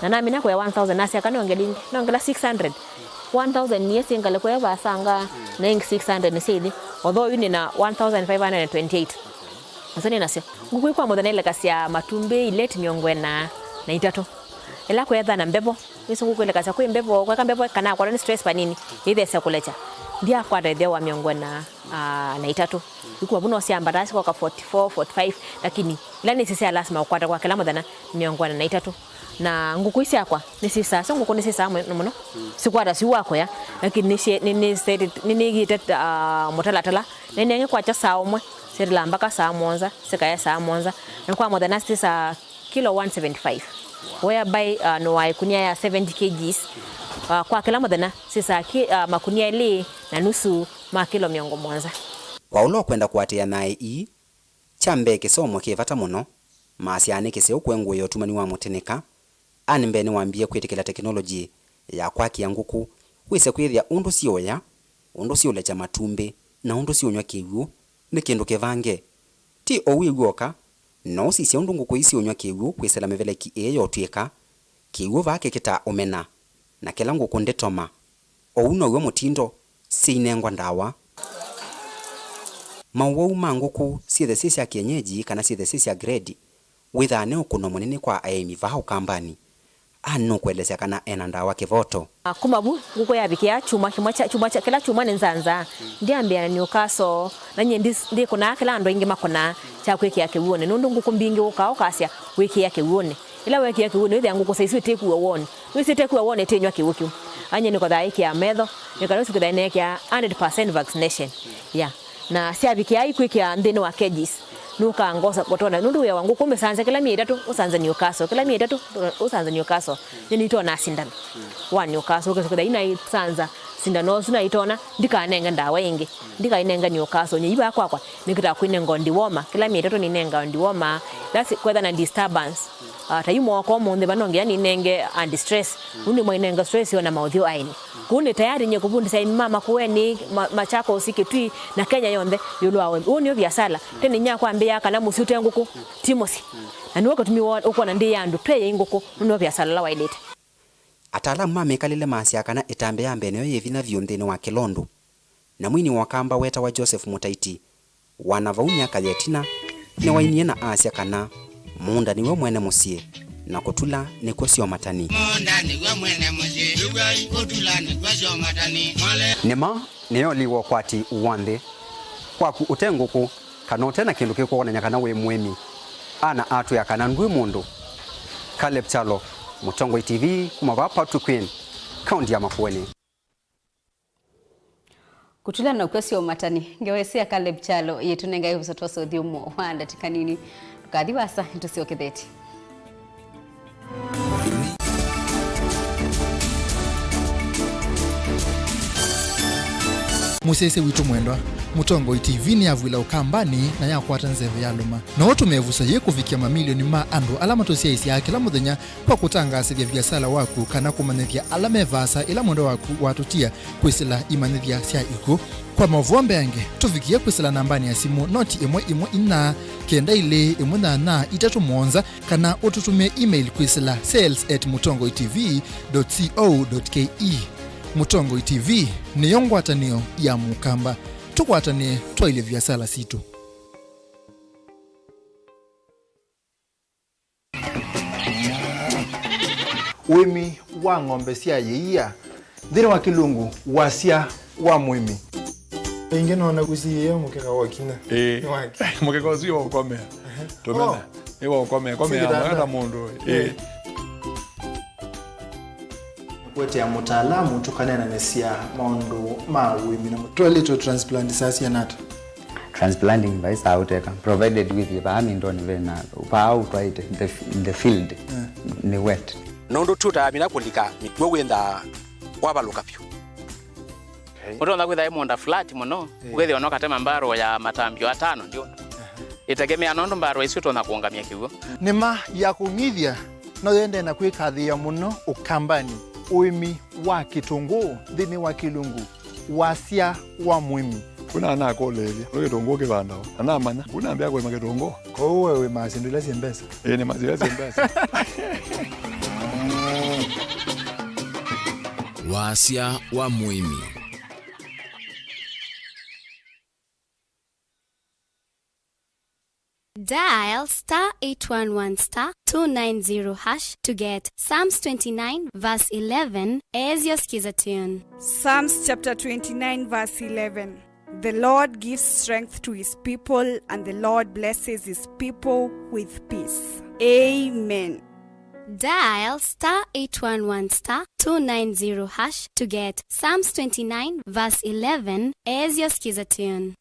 Na namina kũea one thousand, nasya kana nongele ingĩ, nongela six hundred. One thousand niĩ syĩ ngalĩko ĩyo vasanga, na ingĩ six hundred nĩ sya ithi. Although yu nĩ na one thousand five hundred and twenty-eight. Asu nĩ nasyo. Ngũkũ ii kwa mũthenya ilekasya matumbĩ ileti mĩongo ĩna na itatũ. Ĩla kwetha na mbevo, nĩsĩ ngũkũ ilekasya kwĩ mbevo, kweka mbevo kana akwatwa nĩ stress vanini, yĩthesya kũlekya. Ndyakwata ĩtheo wa mĩongo ĩna. ah, na itatũ. Ikuwa vu no syambataa sikoka forty-four, forty-five, lakini ila nĩsĩ sya lasima ũkwata kwa kĩla mũthenya nĩ mĩongo ĩna na itatũ. Na ngũkũ ii syakwa nĩsyĩsaa, syo ngũkũ nĩsyĩsaa mũno mũno, sikwata syũ wa kũya, lakini nĩsyĩ-, nĩ-, nĩsĩ-, nĩ-, nĩnĩigĩte, ah, mũtalatala, nĩnenge kwakya saa ũmwe, syĩtĩlaa mbaka saa mũonza, sikaye saa mũonza, na kwa mũthenya syĩsaa kilo one seventy-five, whereby, uh, nũaa ĩkunia ya seventy kilograms, uh, kwa kĩla mũthenya, syĩsaa ki-, uh, makunia elĩ na nusu ma kilo mĩongo mũonza. Kwa ũla ũkwenda kũatĩĩa naĩ ii, kya mbee kĩsomo kĩ vata mũno, maasya nĩ kĩseo kũengũĩa ũtumani wa mũtĩnĩka. Anne mbee nĩwambie kwĩtĩkĩla tekinolongyi ya kwakĩa ngũkũ, wĩse kwĩthĩa ũndũ syĩũya, ũndũ syĩũlekya matumbĩ, na ũndũ syĩũnyw'a kĩw'ũ nĩ kĩndũ kĩvange. Ti o wĩw'oka, no ũsisye ũndũ ngũkũ ii syĩũnyw'a kĩw'ũ kwĩsĩla mĩveleki ĩĩ yotw'ĩka, kĩw'ũ vaa kĩkĩtaa ũmena, na kĩla ngũkũ ndĩtoma. Ũu now'o mũtindo syĩinengwa ndawa. Maũwau ma ngũkũ, syĩthe syĩ sya kienyeji kana syĩthe syĩ sya gredi, wĩthaa nĩ ũkũno mũnene kwa aĩmi vaa Ũkambanĩ. Anne nũkũelesya kana ena ndawa kĩvoto. Kuma vu, ngũkũ yavikĩa kyumwa kĩmwe kya, kyumwa kya, kĩla kyumwa nĩ nzanzaa, ndyambĩa na Newcastle, na nyie ndi-, ndĩkũnaa kĩla andũ aingĩ makũnaa kya kwĩkĩa kĩw'ũnĩ, nũndũ ngũkũ mbingĩ ũkaa ũkasya wĩkĩa kĩw'ũnĩ. Ĩla wekĩa kĩw'ũnĩ, wĩthĩa ngũkũ saisu ĩtĩkua woni. Wĩsĩ ĩtĩkua woni, ĩtĩnyw'a kĩw'ũ kĩu. Anye nĩkothaa ĩkĩa metho, nĩkana ũsu kwĩthaa ĩneekĩa hundred percent vaccination. Yeah. Na syavikĩa ikwĩkĩa nthĩnĩ wa cages, nũkaa ngosa kũtona, nũndũ wĩa wa ngũkũ mĩsanze kĩla myei ĩtatũ, ũsanze Newcastle, kĩla myei ĩtatũ, ũsanze Newcastle. Nyie nĩitonaa sindano wa Newcastle, ũkesa kwĩtha inaisanza sindano ũsu naitona, ndikanenge ndawa ĩngĩ, ndikainenge Newcastle. Nyie ivaa kwakwa, nĩkĩtaa kwĩnenga dewormer, kĩla myei ĩtatũ nĩnenga dewormer. That's kwetha na disturbance. Ah, ta yu mwaka ũmũnthĩ vano nginya nĩnenge anti stress. Ũu nĩ mwainenga stress ona maũthyũ aĩnĩ. Kũu nĩ tayari nye kũvundĩsya aĩmi ma Makueni, ma-, Machakos, Kitui, na Kenya yonthe ĩũlũ wa ũĩmi. Ũũ nĩyo viasala. Tene inya kwambĩĩa kana mũsyĩ ũte ngũkũ, ti mũsyĩ. Na nĩw'o kĩtumi wo-, ũkwona ndĩ ya andũ tweyei ngũkũ, ũũ nĩyo viasala ũla waĩlĩte. Ataalamu ma mĩkalĩle maasyaa kana ĩtambya ya mbee nĩyo yĩ vinya vyũ nthĩnĩ wa kĩlondu. Na mwini wa Ũkamba wetawa Joseph Mũtaiti, wa na vau myaka ya ĩtina, nĩwainie na asya kana mũũnda nĩw'o mwene mũsyĩ, na kũtula nĩkw'o syomatani. Mũũnda nĩw'o mwene mũsyĩ, ĩw'ai kũtula nĩkw'o syomatani. Nĩ ma, nĩyo liwa ũkwati wa nthĩ. Kwaku ũte ngũkũ, kana ũte na kĩndũ kĩkwonany'a kana wĩ mũĩmi, ana atwĩa kana ndwĩ mũndũ. Caleb Kyalo, Mũtongoi T V, kuma vaa Patrick Queen, kaunti ya Makueni. Kũtula nakw'o syomatani, ngewa ĩsu ya Caleb Kyalo yĩtũnengae ũvisa twose ũthyũmũo wa ndatĩka nini. Ndũkathi vaasa, nĩtũsyokethete. Mũsyaĩĩsya witũ mwendwa, Mũtongoi T V nĩyavw'ĩla Ũkambanĩ na yakwata nzeve yalũma. No ũtũme ĩvuso yĩĩ kũvikĩa mamilioni ma andũ ala matũsyaĩĩsyaa kĩla mũthenya kwa kũtangaasĩthya viasala waku kana kũmanyĩthya ala me vaasa ĩla mwendwa waku watũtia kwĩsĩla imanyĩthya sya ikw'ũ. Kwa maũvoo mbeange, tũvikĩe kwĩsĩla nambanĩ ya simũ noti ĩmwe ĩmwe inya kenda ilĩ ĩmwe nyanya itatũ mũonza, kana ũtũtũmĩe email kwĩsĩla sales at mũtongoi T V dot co dot K E. Mũtongoi T V nĩyo ngwatanĩo ya Mũkamba. Tũkwatanĩe twaĩlye viasala sitũ. Ũĩmi wa ng'ombe sya yĩia, nthĩnĩ wa kĩlungu, wasya wa mũĩmi. Ĩngĩ nona kũsiĩĩa mũkeka wa kinya. Ĩĩ. Nĩ wake. Mũkeka ũsu wa ũkomea. Tũmena. Oh. Nĩ wa ũkomea. Komea. Sĩ kĩtanda. Mwana mũndũ. Ĩĩ. Ĩĩ. Kũetea mũtaalamu tũkaneenanĩsya maũndũ ma ũĩmi na mũ-, twaĩlĩtwe transplant saa siana ata? Transplanting vai saa ũteka, provided wĩthĩe vaa mindoni vena, vaa ũtwaĩte, the f-, the field, eh, nĩ wet. Nũndũ tũtamina kũlika mĩkw'ũ wĩnthaa wavalũka vyũ. Okay. Ũtonya kwĩtha ĩ mũũnda flat mũno, eh, ũkethĩwa no katema mbarũ ya matambio atano ndio. Aha. Ĩtegemea nũndũ mbarũ isu ũtonya kũũngamya kĩw'ũ. Nĩma ya kũng'ithya no yendee na kwĩkathĩĩa mũno Ũkambanĩ, ũĩmi wa kĩtũngũũ nthĩnĩ wa kĩlungu, wasya wa mũĩmi. Kuna anakũlĩĩlya, nĩ kĩtũngũũ kĩvandawa? Anamanya, kuna ambĩa kũĩma kĩtũngũũ. Kwoou we wĩmaa syĩndũ ila syĩ mbesa? Ĩĩ, nĩmaa syĩndũ ila syĩ mbesa. Wasya wa mũĩmi. Dial star eight one one star two nine zero hash to get Psalms twenty-nine verse eleven as your Skiza tune. Psalms chapter twenty-nine verse eleven. The Lord gives strength to his people, and the Lord blesses his people with peace. Amen. Dial star eight one one star two nine zero hash to get Psalms twenty-nine verse eleven as your Skiza tune.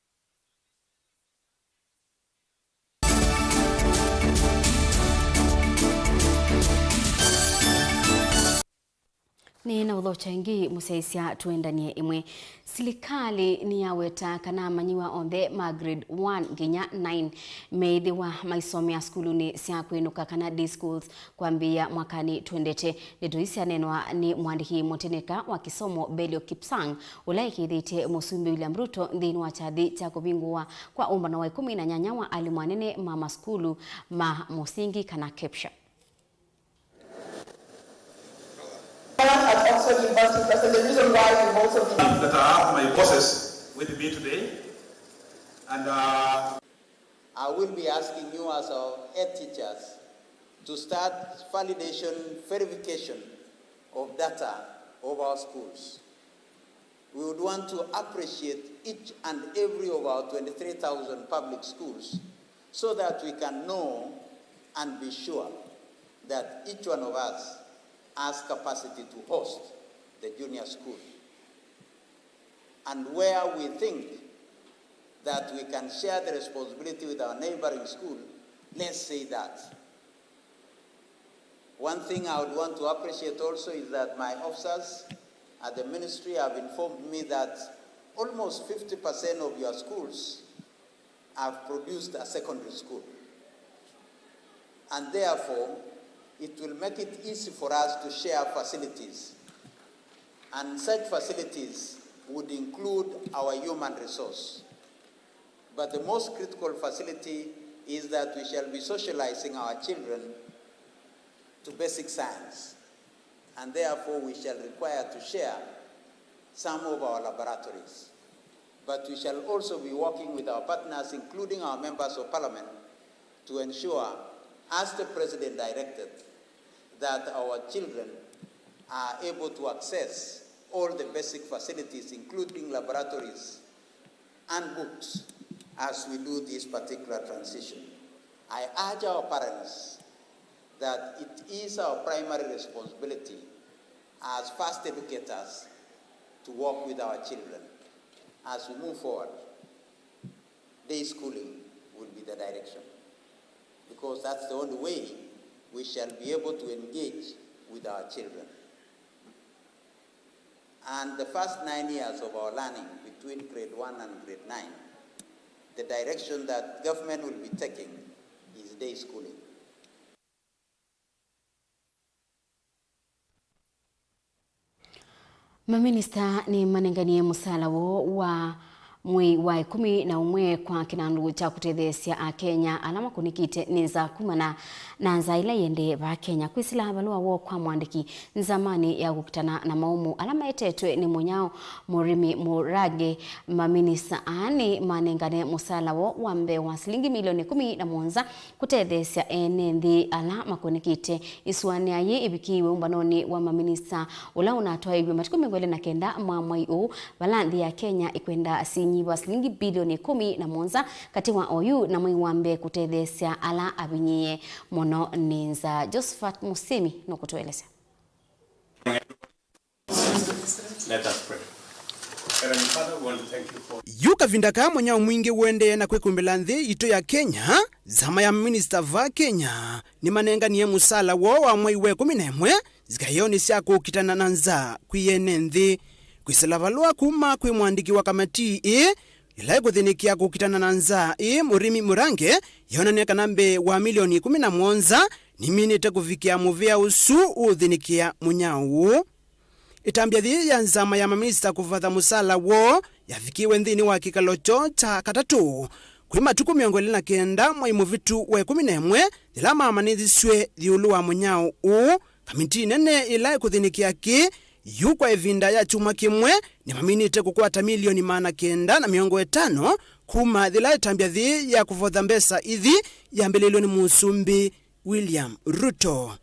Nĩ na ũthokya ĩngĩ mũsyaĩĩsya tũendanie ĩmwe. Silikalĩ nĩyaweta kana amanyĩw'a onthe ma grade one nginya nine meĩthĩwa maisomea sukulunĩ sya kwĩnũka kana day schools kwambĩĩa mwakanĩ twendete. Ndeto ii syaneenwa nĩ mũandĩki mũtĩnĩka wa kĩsomo Belio Kipsang, ũla ekĩĩthĩtye Mũsumbĩ William Ruto nthĩnĩ wa kyathĩ kya kũvingũwa kwa ũmbano wa ĩkũmi na nyanya wa alimũ anene ma masukulu ma mũsingi kana KEPSHA. At Oxford University, that's the reason why we've also been that I have my bosses with me today, and, uh, I will be asking you as our head teachers to start validation, verification of data of our schools. We would want to appreciate each and every of our twenty-three thousand public schools so that we can know and be sure that each one of us has capacity to host the junior school. And where we think that we can share the responsibility with our neighboring school, let's say that. One thing I would want to appreciate also is that my officers at the ministry have informed me that almost fifty percent of your schools have produced a secondary school. And therefore, it will make it easy for us to share facilities. And such facilities would include our human resource. But the most critical facility is that we shall be socializing our children to basic science, and therefore we shall require to share some of our laboratories. But we shall also be working with our partners, including our members of parliament, to ensure, as the president directed, that our children are able to access all the basic facilities, including laboratories and books, as we do this particular transition. I urge our parents that it is our primary responsibility as first educators to work with our children as we move forward. Day schooling will be the direction, because that's the only way we shall be able to engage with our children. And the first nine years of our learning, between grade one and grade nine, the direction that government will be taking is day schooling. Maminista nĩmanenganie mũsaala woo wa mwei wa ĩkũmi na ũmwe kwa kĩnandũ kya kũtetheesya Akenya ala makũnĩkĩte nĩ nzaa kumana na nzaa ĩla ĩendee vaa Kenya. Kwĩsĩla valũa woo kwa mũandĩki nzamanĩ ya kũkitana na maũmũ ala maetetwe nĩ Mũnyao Mũrĩmi Mũrange, maminista aa nĩmanengane mũsaala woo wa mbee wa silingi milioni ĩkũmi na mũonza kũtetheesya ene nthĩ ala makũnĩkĩte. Ĩsũanĩa yĩĩ ĩvikĩiwe ũmbanonĩ wa maminista ũla ũnatwaĩw'e matukũ mĩongo ĩlĩ na kenda ma mwai ũũ, vala nthĩ ya Kenya ĩkwenda sinyiva silingi bilioni ĩkũmi na mũonza katĩ wa oyu na mwei wa mbee kũtetheesya ala avinyĩĩe mũno nĩ nzaa. Josephat Mũsĩmi nũkũtũelesya. Let us pray. Heavenly Father, we want to thank you for Yu kavinda kaa mũnyao mwingĩ ũendee na kwĩkũmbĩla nthĩ yitũ ya Kenya, nzama ya maminista va Kenya nĩmanenganie mũsaala woo wa mwei wa ĩkũmi na ĩmwe nzikaĩonĩ sya kũkitana na nzaa kwĩ ene nthĩ. Kwĩsĩla valũa kuma kwĩ mũandĩki wa kamatii ĩĩ ĩla ĩkũthĩnĩkĩa kũkitana na nzaa ĩĩ, Mũrĩmi Mũrange, yonany'a kana mbee wa milioni ĩkũmi na mũonza nĩminĩte kũvikĩa mũvĩa ũsu ũũthĩnĩkĩa mũnyao ũũ. Ĩtambya yĩĩ ya nzama ya maminista kũvatha mũsaala woo yavikĩwe nthĩnĩ wa kĩkalo kyoo kya katatũ kwĩ matukũ mĩongo ĩlĩ na kenda mwai mũvĩtu wa ĩkũmi na ĩmwe, yĩla mamanĩthisw'e ĩũlũ wa mũnyao ũũ. Kamitii nene ĩla ĩkũthĩnĩkĩa kĩĩ yu kwa ĩvinda ya kyumwa kĩmwe nĩmaminĩte kũkwata milioni maana kenda na mĩongo ĩtano kuma yĩla ĩtambya yĩĩ ya kũvotha mbesa ithi yambĩlĩlwe nĩ Mũsumbĩ William Ruto.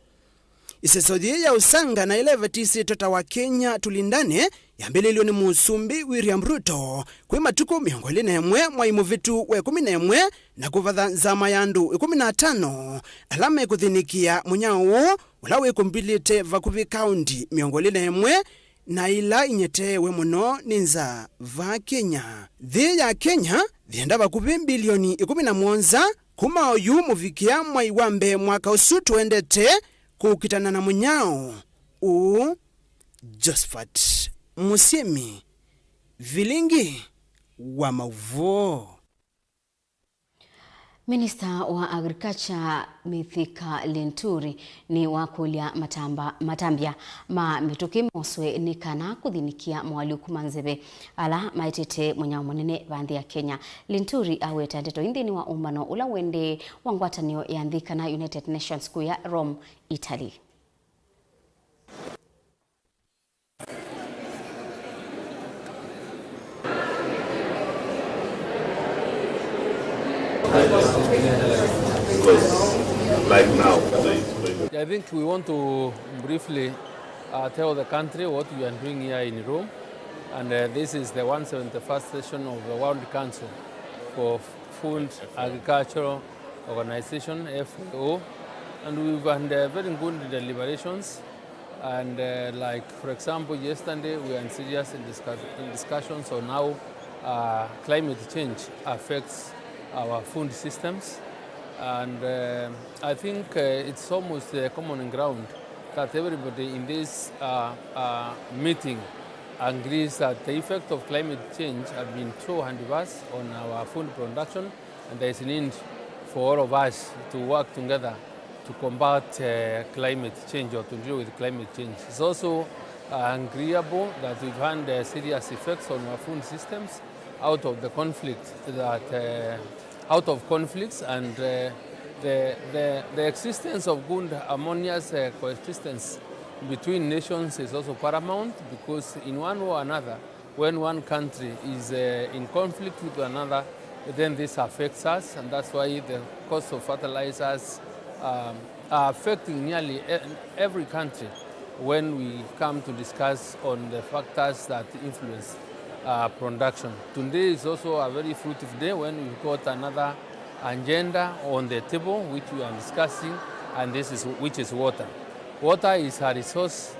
Ĩseso yĩĩ ya ũsanga na ĩla ĩvatisĩtwe ta Wakenya Tulindane yambĩlĩlw'e nĩ Mũsumbĩ William Ruto kwĩ matukũ mĩongo ĩlĩ na ĩmwe mwai mũvĩtu wa ĩkũmi na ĩmwe, na kũvatha nzama ya andũ ĩkũmi na atano ala mekũthĩnĩkĩa mũnyao ũũ, ũla wĩkũmbĩlĩte vakuvĩ kaũndi mĩongo ĩlĩ na ĩmwe na ila inyeteewe mũno nĩ nzaa vaa Kenya. Nthĩ ya Kenya yĩenda vakuvĩ mbilioni ĩkũmi na mũonza kuma oyu mũvikĩa mwai wa mbee mwaka ũsu tũendete kũkitana na mũnyao ũũ. Josephat Mũsyĩmi, Vilingi wa Mauvoo. Minista wa Agriculture Mithika Linturi nĩwakũlya matamba, matambya ma mĩtũkĩ moswe nĩ kana kũthĩnĩkĩa moalyũku ma nzeve ala maetete mũnyao mũnene va nthĩ ya Kenya. Linturi aweta ndeto ii nthĩnĩ wa ũmbano ũla ũendee wa ngwatanĩo ya nthĩ kana United Nations kũya Rome, Italy. Because, like now, I think we want to briefly, uh, tell the country what we are doing here in Rome, and, uh, this is the one seventy-first session of the World Council for Food Agricultural Organization, F A O, and we've had, uh, very good deliberations. And, uh, like, for example, yesterday we were in serious in discuss-, in discussions on how, uh, climate change affects our food systems. And, uh, I think, uh, it's almost a common ground that everybody in this, uh, uh, meeting agrees that the effect of climate change have been so adverse on our food production, and there is a need for all of us to work together to combat, uh, climate change or to deal with climate change. It's also, uh, agreeable that we've had, uh, serious effects on our food systems out of the conflict that, uh, out of conflicts, and, uh, the, the, the existence of good harmonious, uh, coexistence between nations is also paramount, because in one way or another, when one country is, uh, in conflict with another, then this affects us, and that's why the cost of fertilizers, um, are affecting nearly e-, every country when we come to discuss on the factors that influence, uh, production. Today is also a very fruitful day when we've got another agenda on the table which we are discussing, and this is, which is water. Water is a resource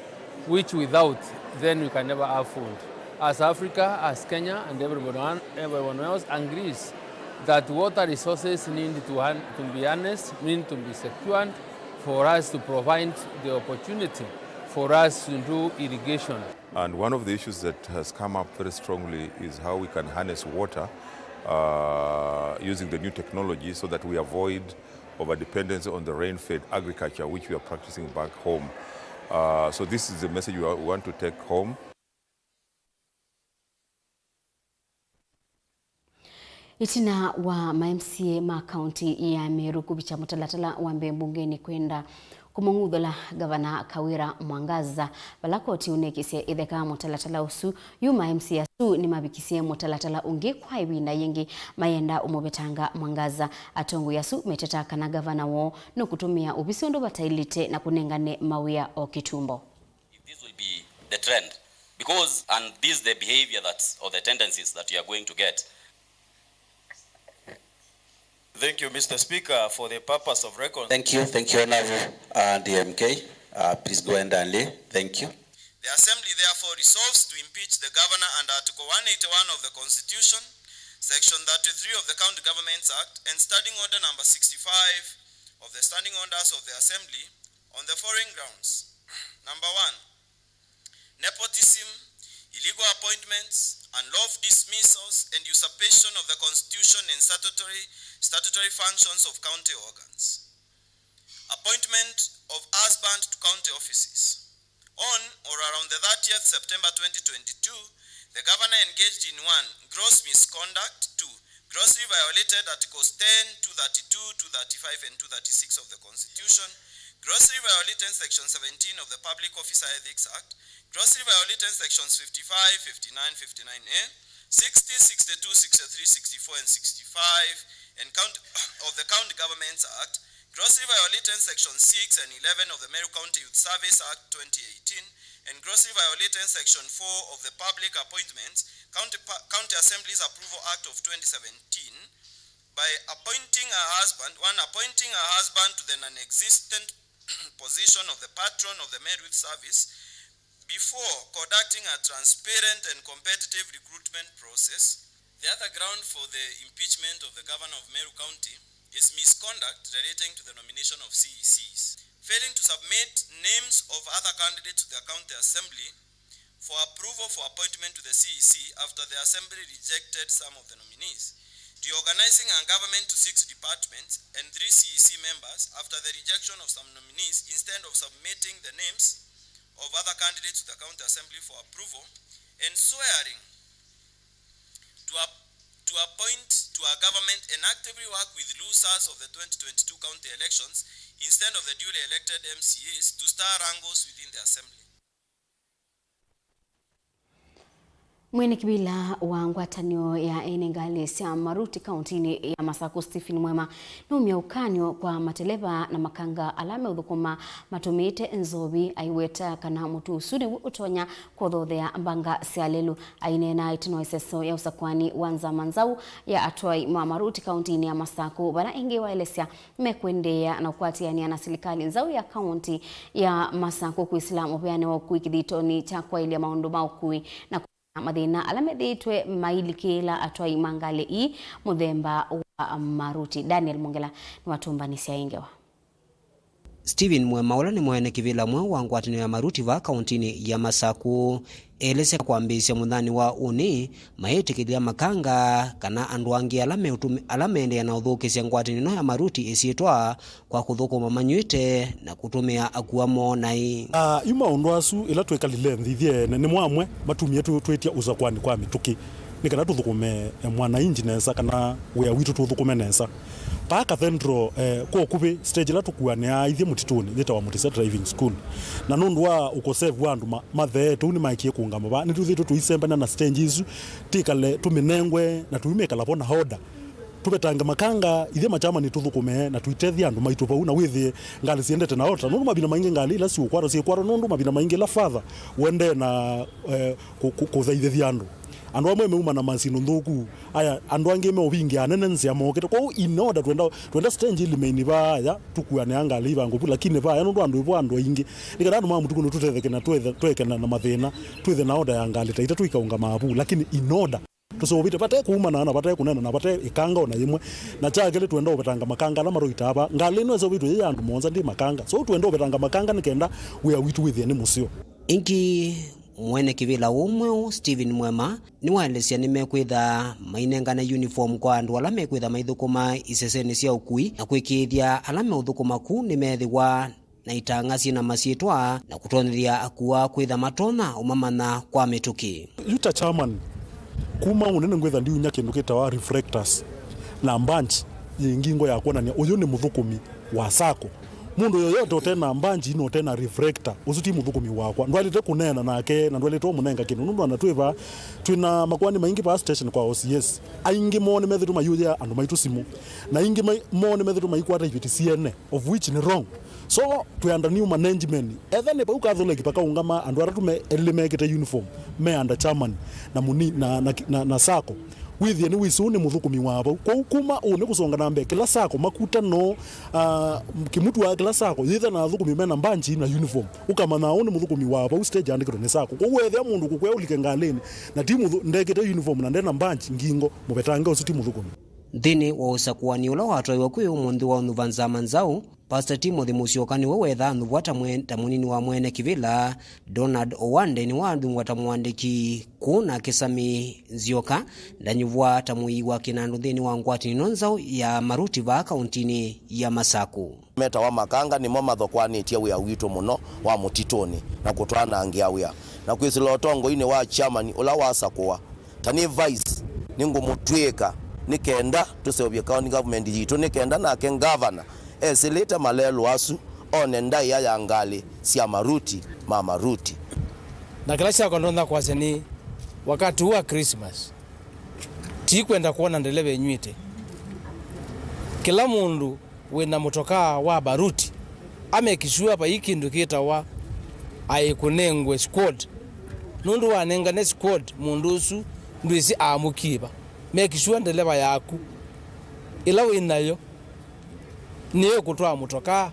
which without, then we can never have food. As Africa, as Kenya, and everybody, everyone else agrees that water resources need to han-, to be harnessed, need to be secured for us to provide the opportunity for us to do irrigation. And one of the issues that has come up very strongly is how we can harness water, uh, using the new technology so that we avoid over-dependence on the rain-fed agriculture which we are practicing back home. Uh, so this is the message we wa-, we want to take home. Ĩtina wa ma M C A ma kaunti ya Meru kũvikya mũtalatala wa mbee mbungenĩ kwenda kũmũng'uthũla Ngavana Kawira Mwangaza, vala koti ũnĩkĩsye ĩtheka mũtalatala ũsu, yu ma M C A asu nĩmavikisye mũtalatala ũngĩ kwa ĩvinda yĩngĩ mayenda ũmũvetanga Mwangaza. Atongoi asu meteta kana ngavana woo nũkũtũmĩa ũvisi ũndũ vataĩlĩte na kũnengane mawĩa o kĩtumbo. If this will be the trend, because, and this the behavior that, or the tendencies that you are going to get. Thank you, Mister Speaker. For the purpose of record. Thank you, thank you, Honorable, uh, D M K. Uh, please go ahead and lay. Thank you. The Assembly therefore resolves to impeach the governor under Article one eighty-one of the Constitution, Section thirty-three of the County Governments Act, and Standing Order number sixty-five of the Standing Orders of the Assembly on the following grounds. Number one, nepotism, illegal appointments, unlawful dismissals, and usurpation of the constitution and statutory, statutory functions of county organs. Appointment of husband to county offices. On or around the thirtieth September twenty twenty-two, the governor engaged in, one, gross misconduct, two, grossly violated Articles ten, two thirty-two, two thirty-five, and two thirty-six of the Constitution, grossly violated Section seventeen of the Public Officer Ethics Act, grossly violated Sections fifty-five, fifty-nine, fifty-nine A, sixty, sixty-two, sixty-three, sixty-four, and sixty-five, and count, of the County Governments Act, Grossly violating Section six and eleven of the Meru County Youth Service Act twenty eighteen and grossly violating Section four of the Public Appointments, County, Pa- County Assembly's Approval Act of twenty seventeen by appointing her husband, one, appointing her husband to the non-existent position of the patron of the Meru Youth Service before conducting a transparent and competitive recruitment process. The other ground for the impeachment of the governor of Meru County is misconduct relating to the nomination of C E Cs, failing to submit names of other candidates to the county assembly for approval for appointment to the C E C after the assembly rejected some of the nominees, reorganizing her government to six departments and three C E C members after the rejection of some nominees instead of submitting the names of other candidates to the county assembly for approval, and swearing to, ap- to appoint to our government and actively work with losers of the twenty twenty-two county elections instead of the duly elected M C As to stir wrangles within the assembly. Mwene kĩvĩla wa ngwatanĩo ya ene ngalĩ sya Maruti kauntinĩ ya Masakũ, Stephen Mwema, nũmya ũkany'o kwa mateleva na makanga ala meũthũkũma matũmĩĩte nzovi, aiweta kana mũtu ũsu nĩw'o ũtonya kũthothea mbanga sya lelũ. Aineena ĩtina wa ĩseso ya ũsakũani wa nzama nzaũ ya atwai ma Maruti kauntinĩ ya Masakũ, vala ĩngĩ waelesya mekũendeea na ũkwatĩanĩa na silikalĩ nzaũ ya kaunti ya Masakũ kwĩsĩla mũveane wa ũkui kĩthitonĩ kya kwaĩlya maũndũ ma ũkui na kũmanya mathĩna ala methĩĩtwe mailikĩĩla atwai ma ngalĩ ii mũthemba wa Maruti. Daniel Mongela nĩwatũmbanĩsya ĩ ngewa. Stephen Mwema, ũla nĩ mwene kĩvĩla mweũ wa ngwatanĩo ya Maruti vaa kauntinĩ ya Masakũ, elesya kwambĩĩsya mũthani wa ũnĩ, mayĩtĩkĩlya makanga kana andũ angĩ ala meũtũmĩ-, ala meendeea na ũthũkĩsya ngwatanĩo ĩno ya Maruti ĩsyĩtwa kwa kũthũkũma manyw'ĩte na kũtũmĩa akua moo naĩ. Ah, yu maũndũ asu ĩla twĩkalile nthĩ ithyĩ ene, nĩmo amwe matumie tũ-, twĩtya ũsakũani kwa mĩtũkĩ nĩ kana tũthũkũme, eh, mwananchi nesa kana wĩa witũ tũthũkũme nesa. Paa Cathedral, eh, kwa ũkuvĩ, stage ĩla tũkuanĩaa ithyĩ mũtitũnĩ yĩtawa Mũtise Driving School. Na nũndũ wa ũkosevu wa andũ ma-, mathee, tũu nĩmaekie kũũngama vaa. Nĩtwĩthĩĩtwe tũisembany'a na stage isu, tĩkale tũmĩnengwe, na tũimĩkala vo na order. Tũvetange makanga, ithyĩ machamani tũthũkũme, na tũitethye andũ maitũ vau, na wĩthĩe ngalĩ siendete na order. Nũndũ mavinda maingĩ ngalĩ ila siũkwatwa, syĩkwatwa nũndũ mavinda maingĩ ĩla father ũendee na, eh, kũ-, kũ-, kũthaithĩthya andũ. Andũ amwe meuma na masindũ nthũku, aya, andũ angĩ meũvingĩa anene nzĩa mokĩte. Kwoou in order twenda, twenda stage ĩlime-inĩ vaa, aya, tũkuanĩa ngalĩ ivango vu, lakini vaa, aya, nũndũ andũ ĩvo andũ aingĩ. Nĩ kana andũ ma mũtuku nĩtũtetheke na twethe, twekena na mathĩna, twĩthe na order ya ngalĩ ta itatũ ikaũngamaa vu, lakini in order. Tũseũvĩte vate kũumana na vate kũnena na vate ĩkanga ona yĩmwe. Na kya kelĩ twenda ũvetanga makanga ala maroitaa vaa. Ngalĩ ĩno ĩseũvĩtwe yĩ ya andũ mũonza ndĩ makanga. So twenda ũvetanga makanga nĩ kenda wĩa witũ wĩthĩe nĩ mũseo. Ĩngĩ, mwene kĩvĩla ũũ mweũ, Stephen Mwema, nĩwaelesya nĩmekwĩtha mainengane uniform kwa andũ ala mekwĩtha maithũkũma isesenĩ sya ũkui na kwĩkĩĩthya ala meũthũkũma ku nĩmethĩwa na itang'a syĩ na masyĩtwa na kũtonyethya akua kwĩtha matonya ũmamanya kwa mĩtũkĩ. Yu ta chairman, kuma ũnene ngwĩtha ndiunya kĩndũ kĩtawa reflectors na badge yĩ ngingo ya kwonany'a ũyũ nĩ mũthũkũmi wa sacco. Mũndũ yoyote ũte na badge na ũte na reflector, ũsu ti mũthũkũmi wakwa. Ndwaĩlĩte kũneena nake na ndwaĩlĩte ũmũnenga kĩndũ, nũndũ ona twĩ vaa, twĩ na makoani maingĩ vaa station kwa O C S. Aingĩ moo nĩmethĩtwe mayũyĩa andũ maitũ simũ, na aingĩ mai-, moo nĩmethĩtwe maikwata iveti syene, of which nĩ wrong. So, twĩ under new management. Etha nĩ vau Catholic vakaũngama andũ atatũ me, elĩ mekĩte uniform, me under chairman na mũni-, na, na, na, na sacco. Wĩthĩe nĩwĩsĩ ũũ nĩ mũthũkũmi wa vau. Kwoou kuma ũnĩ kũsonga na mbee, kĩla sacco makuta no, ah, kĩmutu wa kĩla sacco yĩthe na athũkũmi mena badge na uniform. Ũkamanya ũũ nĩ mũthũkũmi wa vau stage andĩkĩtwe nĩ sacco. Kwoou weethĩa mũndũ kũkwĩa ũlike ngalĩnĩ na ti mũthũ-, ndekĩte uniform na ndena badge ngingo, mũvetange ũsu ti mũthũkũmi. Nthĩnĩ wa ũsakũani ũla watwaiwe kwĩ ũmũnthĩ wa ũnyuva nzama nzaũ, Pastor Timothy Mũsyoka nĩwe wetha anyuvwa ta mwe-, ta mũnini wa mwene kĩvĩla, Donald Owande nĩwathungwa ta mũandĩki kũũ, nake Sami Nzioka ndanyuvwa ta mũii wa kĩnandũ nthĩnĩ wa ngwatanĩo nzaũ ya Maruti vaa kauntinĩ ya Masakũ. Metawa makanga nĩmo mathokwanĩtye wĩa witũ mũno wa mũtitũnĩ na kũtwanangĩa wĩa. Na kwĩsĩla ũtongoinĩ wa chairman ũla wasakũwa, ta nĩ vice, nĩngũmũtw'ĩĩka nĩ kenda tũseũvye county government yitũ, nĩ kenda nake ngavana esĩlĩte malelũ asu one ndaĩa ya ngalĩ sya Maruti ma Maruti. Na kĩla kyakwa ndonya kwasya nĩ, wakati huu wa Christmas, ti kwenda kwona ndeleva ĩnyw'ĩte. Kĩla mũndũ Wĩna mũtokaa wa Baruti, a make sure vai kĩndũ kĩtawa aĩkũnengwe squad, nũndũ wanengane squad mũndũ ũsu ndwĩsĩ aamũkie va. Make sure ndeleva yaku ĩla wĩ nayo nĩyo ĩkũtwaa mũtokaa,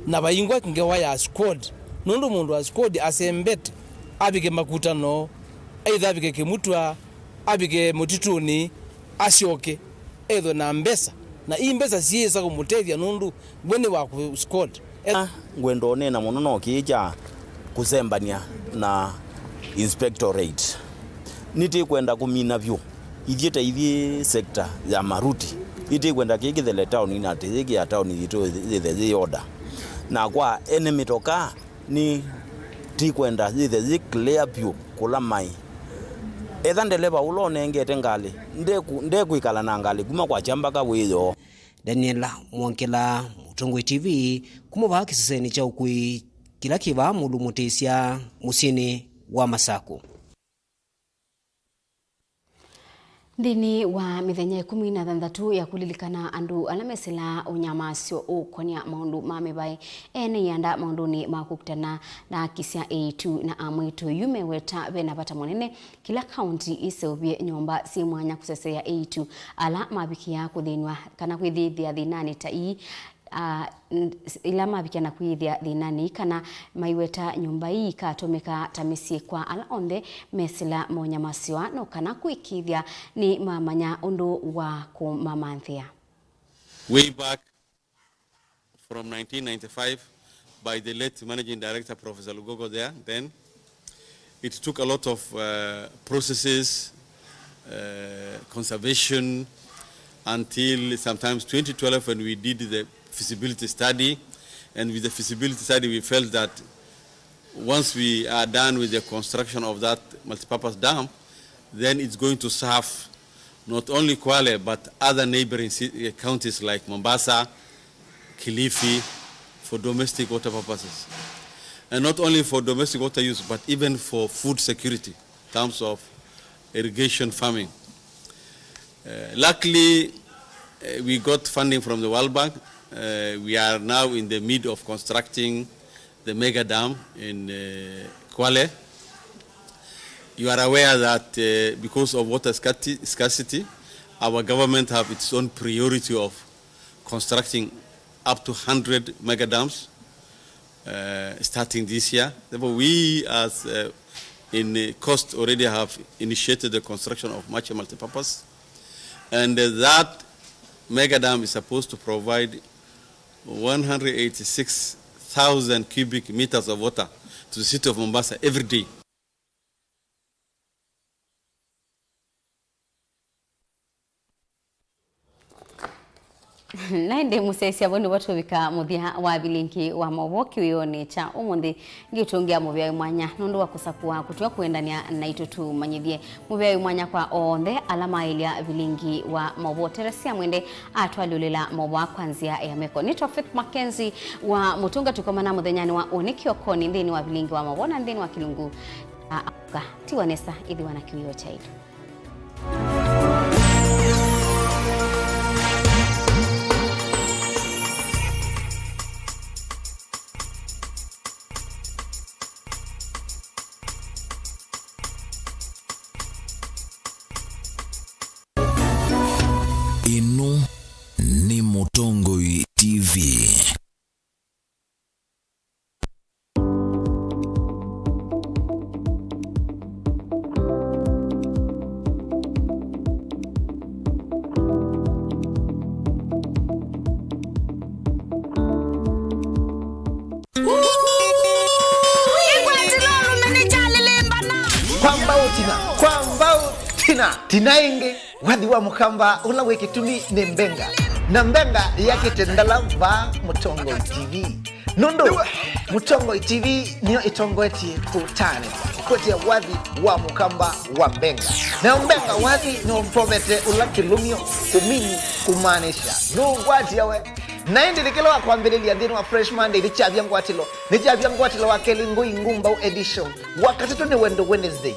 na vaingwa ngewa ya squad, nũndũ mũndũ wa squad asembete, avike Makutano, either avike Kĩmutwa, avike mũtitũnĩ, asyoke ethwe na mbesa, na ii mbesa syĩĩsa kũmũtethya nũndũ we nĩ wa kũ squad. E- Ngwenda ũneena mũno no kĩĩ kya kũsembany'a na inspectorate. Nĩtĩkwenda kũmina vyũ. Ithyĩ ta ithyĩ sector ya Maruti, nĩtĩkwenda kĩĩ kĩthele taũninĩ, atĩ yĩkĩa taũni yitũ yĩthe yĩ order. Na kwa ene mĩtokaa, nĩtĩkwenda yĩthe yĩ clear vyũ kũla maĩ. Etha ndeleva ũla ũnengete ngalĩ ndeku- ndekwĩkala na ngalĩ kuma kwakya mbaka wĩoo. Daniel Mwongela, Mũtongoi T V, kuma vaa kĩsesenĩ kya ũkui kĩla kĩ vaa Mũlũ Mũtĩsya, mũsyĩnĩ wa Masakũ. Nthĩnĩ wa mĩthenya ĩkũmi na thanthatũ ya kũlilikana andũ ala mesĩlaa ũnyamasyo ũkonĩa maũndũ ma mĩvaĩ, ene ianda maũndũnĩ ma kũkitana na haki sya eĩtu na amwĩtũ yu meweta vena vata mũnene kĩla kaunti ĩseũvye nyũmba syĩ mwanya kũseseea eĩtu ala mavikĩaa kũthĩnw'a kana kwĩthĩthĩa thĩnanĩ ta ii. Ah, n- s- ila mavikya na kwĩyĩthĩa thĩnanĩ kana maiweta nyũmba ii ikatũmĩka ta mĩsyĩ kwa ala onthe mesĩla maũnyamasyo aa, no kana kũĩkĩĩthya nĩ mamanya ũndũ wa kũmamanthĩa. Way back from nineteen ninety-five by the late managing director Professor Lugogo there then. It took a lot of uh, processes, uh, conservation, until sometimes twenty twelve when we did the feasibility study. And with the feasibility study, we felt that once we are done with the construction of that multipurpose dam, then it's going to serve not only Kwale but other neighboring ci- uh, counties like Mombasa, Kilifi for domestic water purposes. And not only for domestic water use, but even for food security in terms of irrigation farming. Uh, luckily, uh, we got funding from the World Bank. Uh, we are now in the mid of constructing the mega dam in uh, Kwale. You are aware that uh, because of water scarcity, scarcity, our government have its own priority of constructing up to one hundred mega dams uh, starting this year. Therefore, we as uh, in uh, cost already have initiated the construction of Mache Multipurpose. And uh, that mega dam is supposed to provide one hundred eighty-six thousand cubic meters of water to the city of Mombasa every day. Na ĩndĩ mũsyaĩĩsya, vau nĩvo tũvika mũthya wa vilingi wa maũvoo kĩwĩonĩ kya ũmũnthĩ. Ngĩũtũngĩa mũvea wĩ mwanya nũndũ wa kũsakũa kũtw'a kũendanĩa naitũ tũmanyĩthye. Mũvea wĩ mwanya kwa onthe ala maĩlya vilingi wa maũvoo. Teresia Mwende atwalyũlĩla maũvoo kwa nzĩa ya meko. Nĩtwa Faith Mackenzie wa Mũtũnga, tũkomana mũthenyanĩ wa ũnĩ kĩokonĩ nthĩnĩ wa vilingi wa maũvoo na nthĩnĩ wa kĩlungu kya Amũka. Tiwa nesa, ĩthĩwa na kĩwĩoo kyaitũ. Ĩno nĩ Mũtongoi T V. Kwa mbau tina, kwa mbau tina, tina ĩngĩ. Wathi wa Mũkamba ũla wĩ kĩtumi nĩ Mbenga, na Mbenga yakĩte ndala vaa Mũtongoi T V. Nũndũ Mũtongoi T V nĩyo ĩtongoetye kũtanĩthya kũkwetya wathi wa Mũkamba wa Mbenga. Nayo Mbenga wathi nĩũvovete ũla kĩlũmyo, kũmini, kumaanisha, nũũkwatya we. Na ĩndĩ nĩ kĩla wa kwambĩlĩlya nthĩnĩ wa Fresh Monday nĩkyavya ngwatĩlo, nĩkyavya ngwatĩlo wa kelĩ Ngũi Ngumbau edition. Wakatatũ nĩ Wendo Wednesday.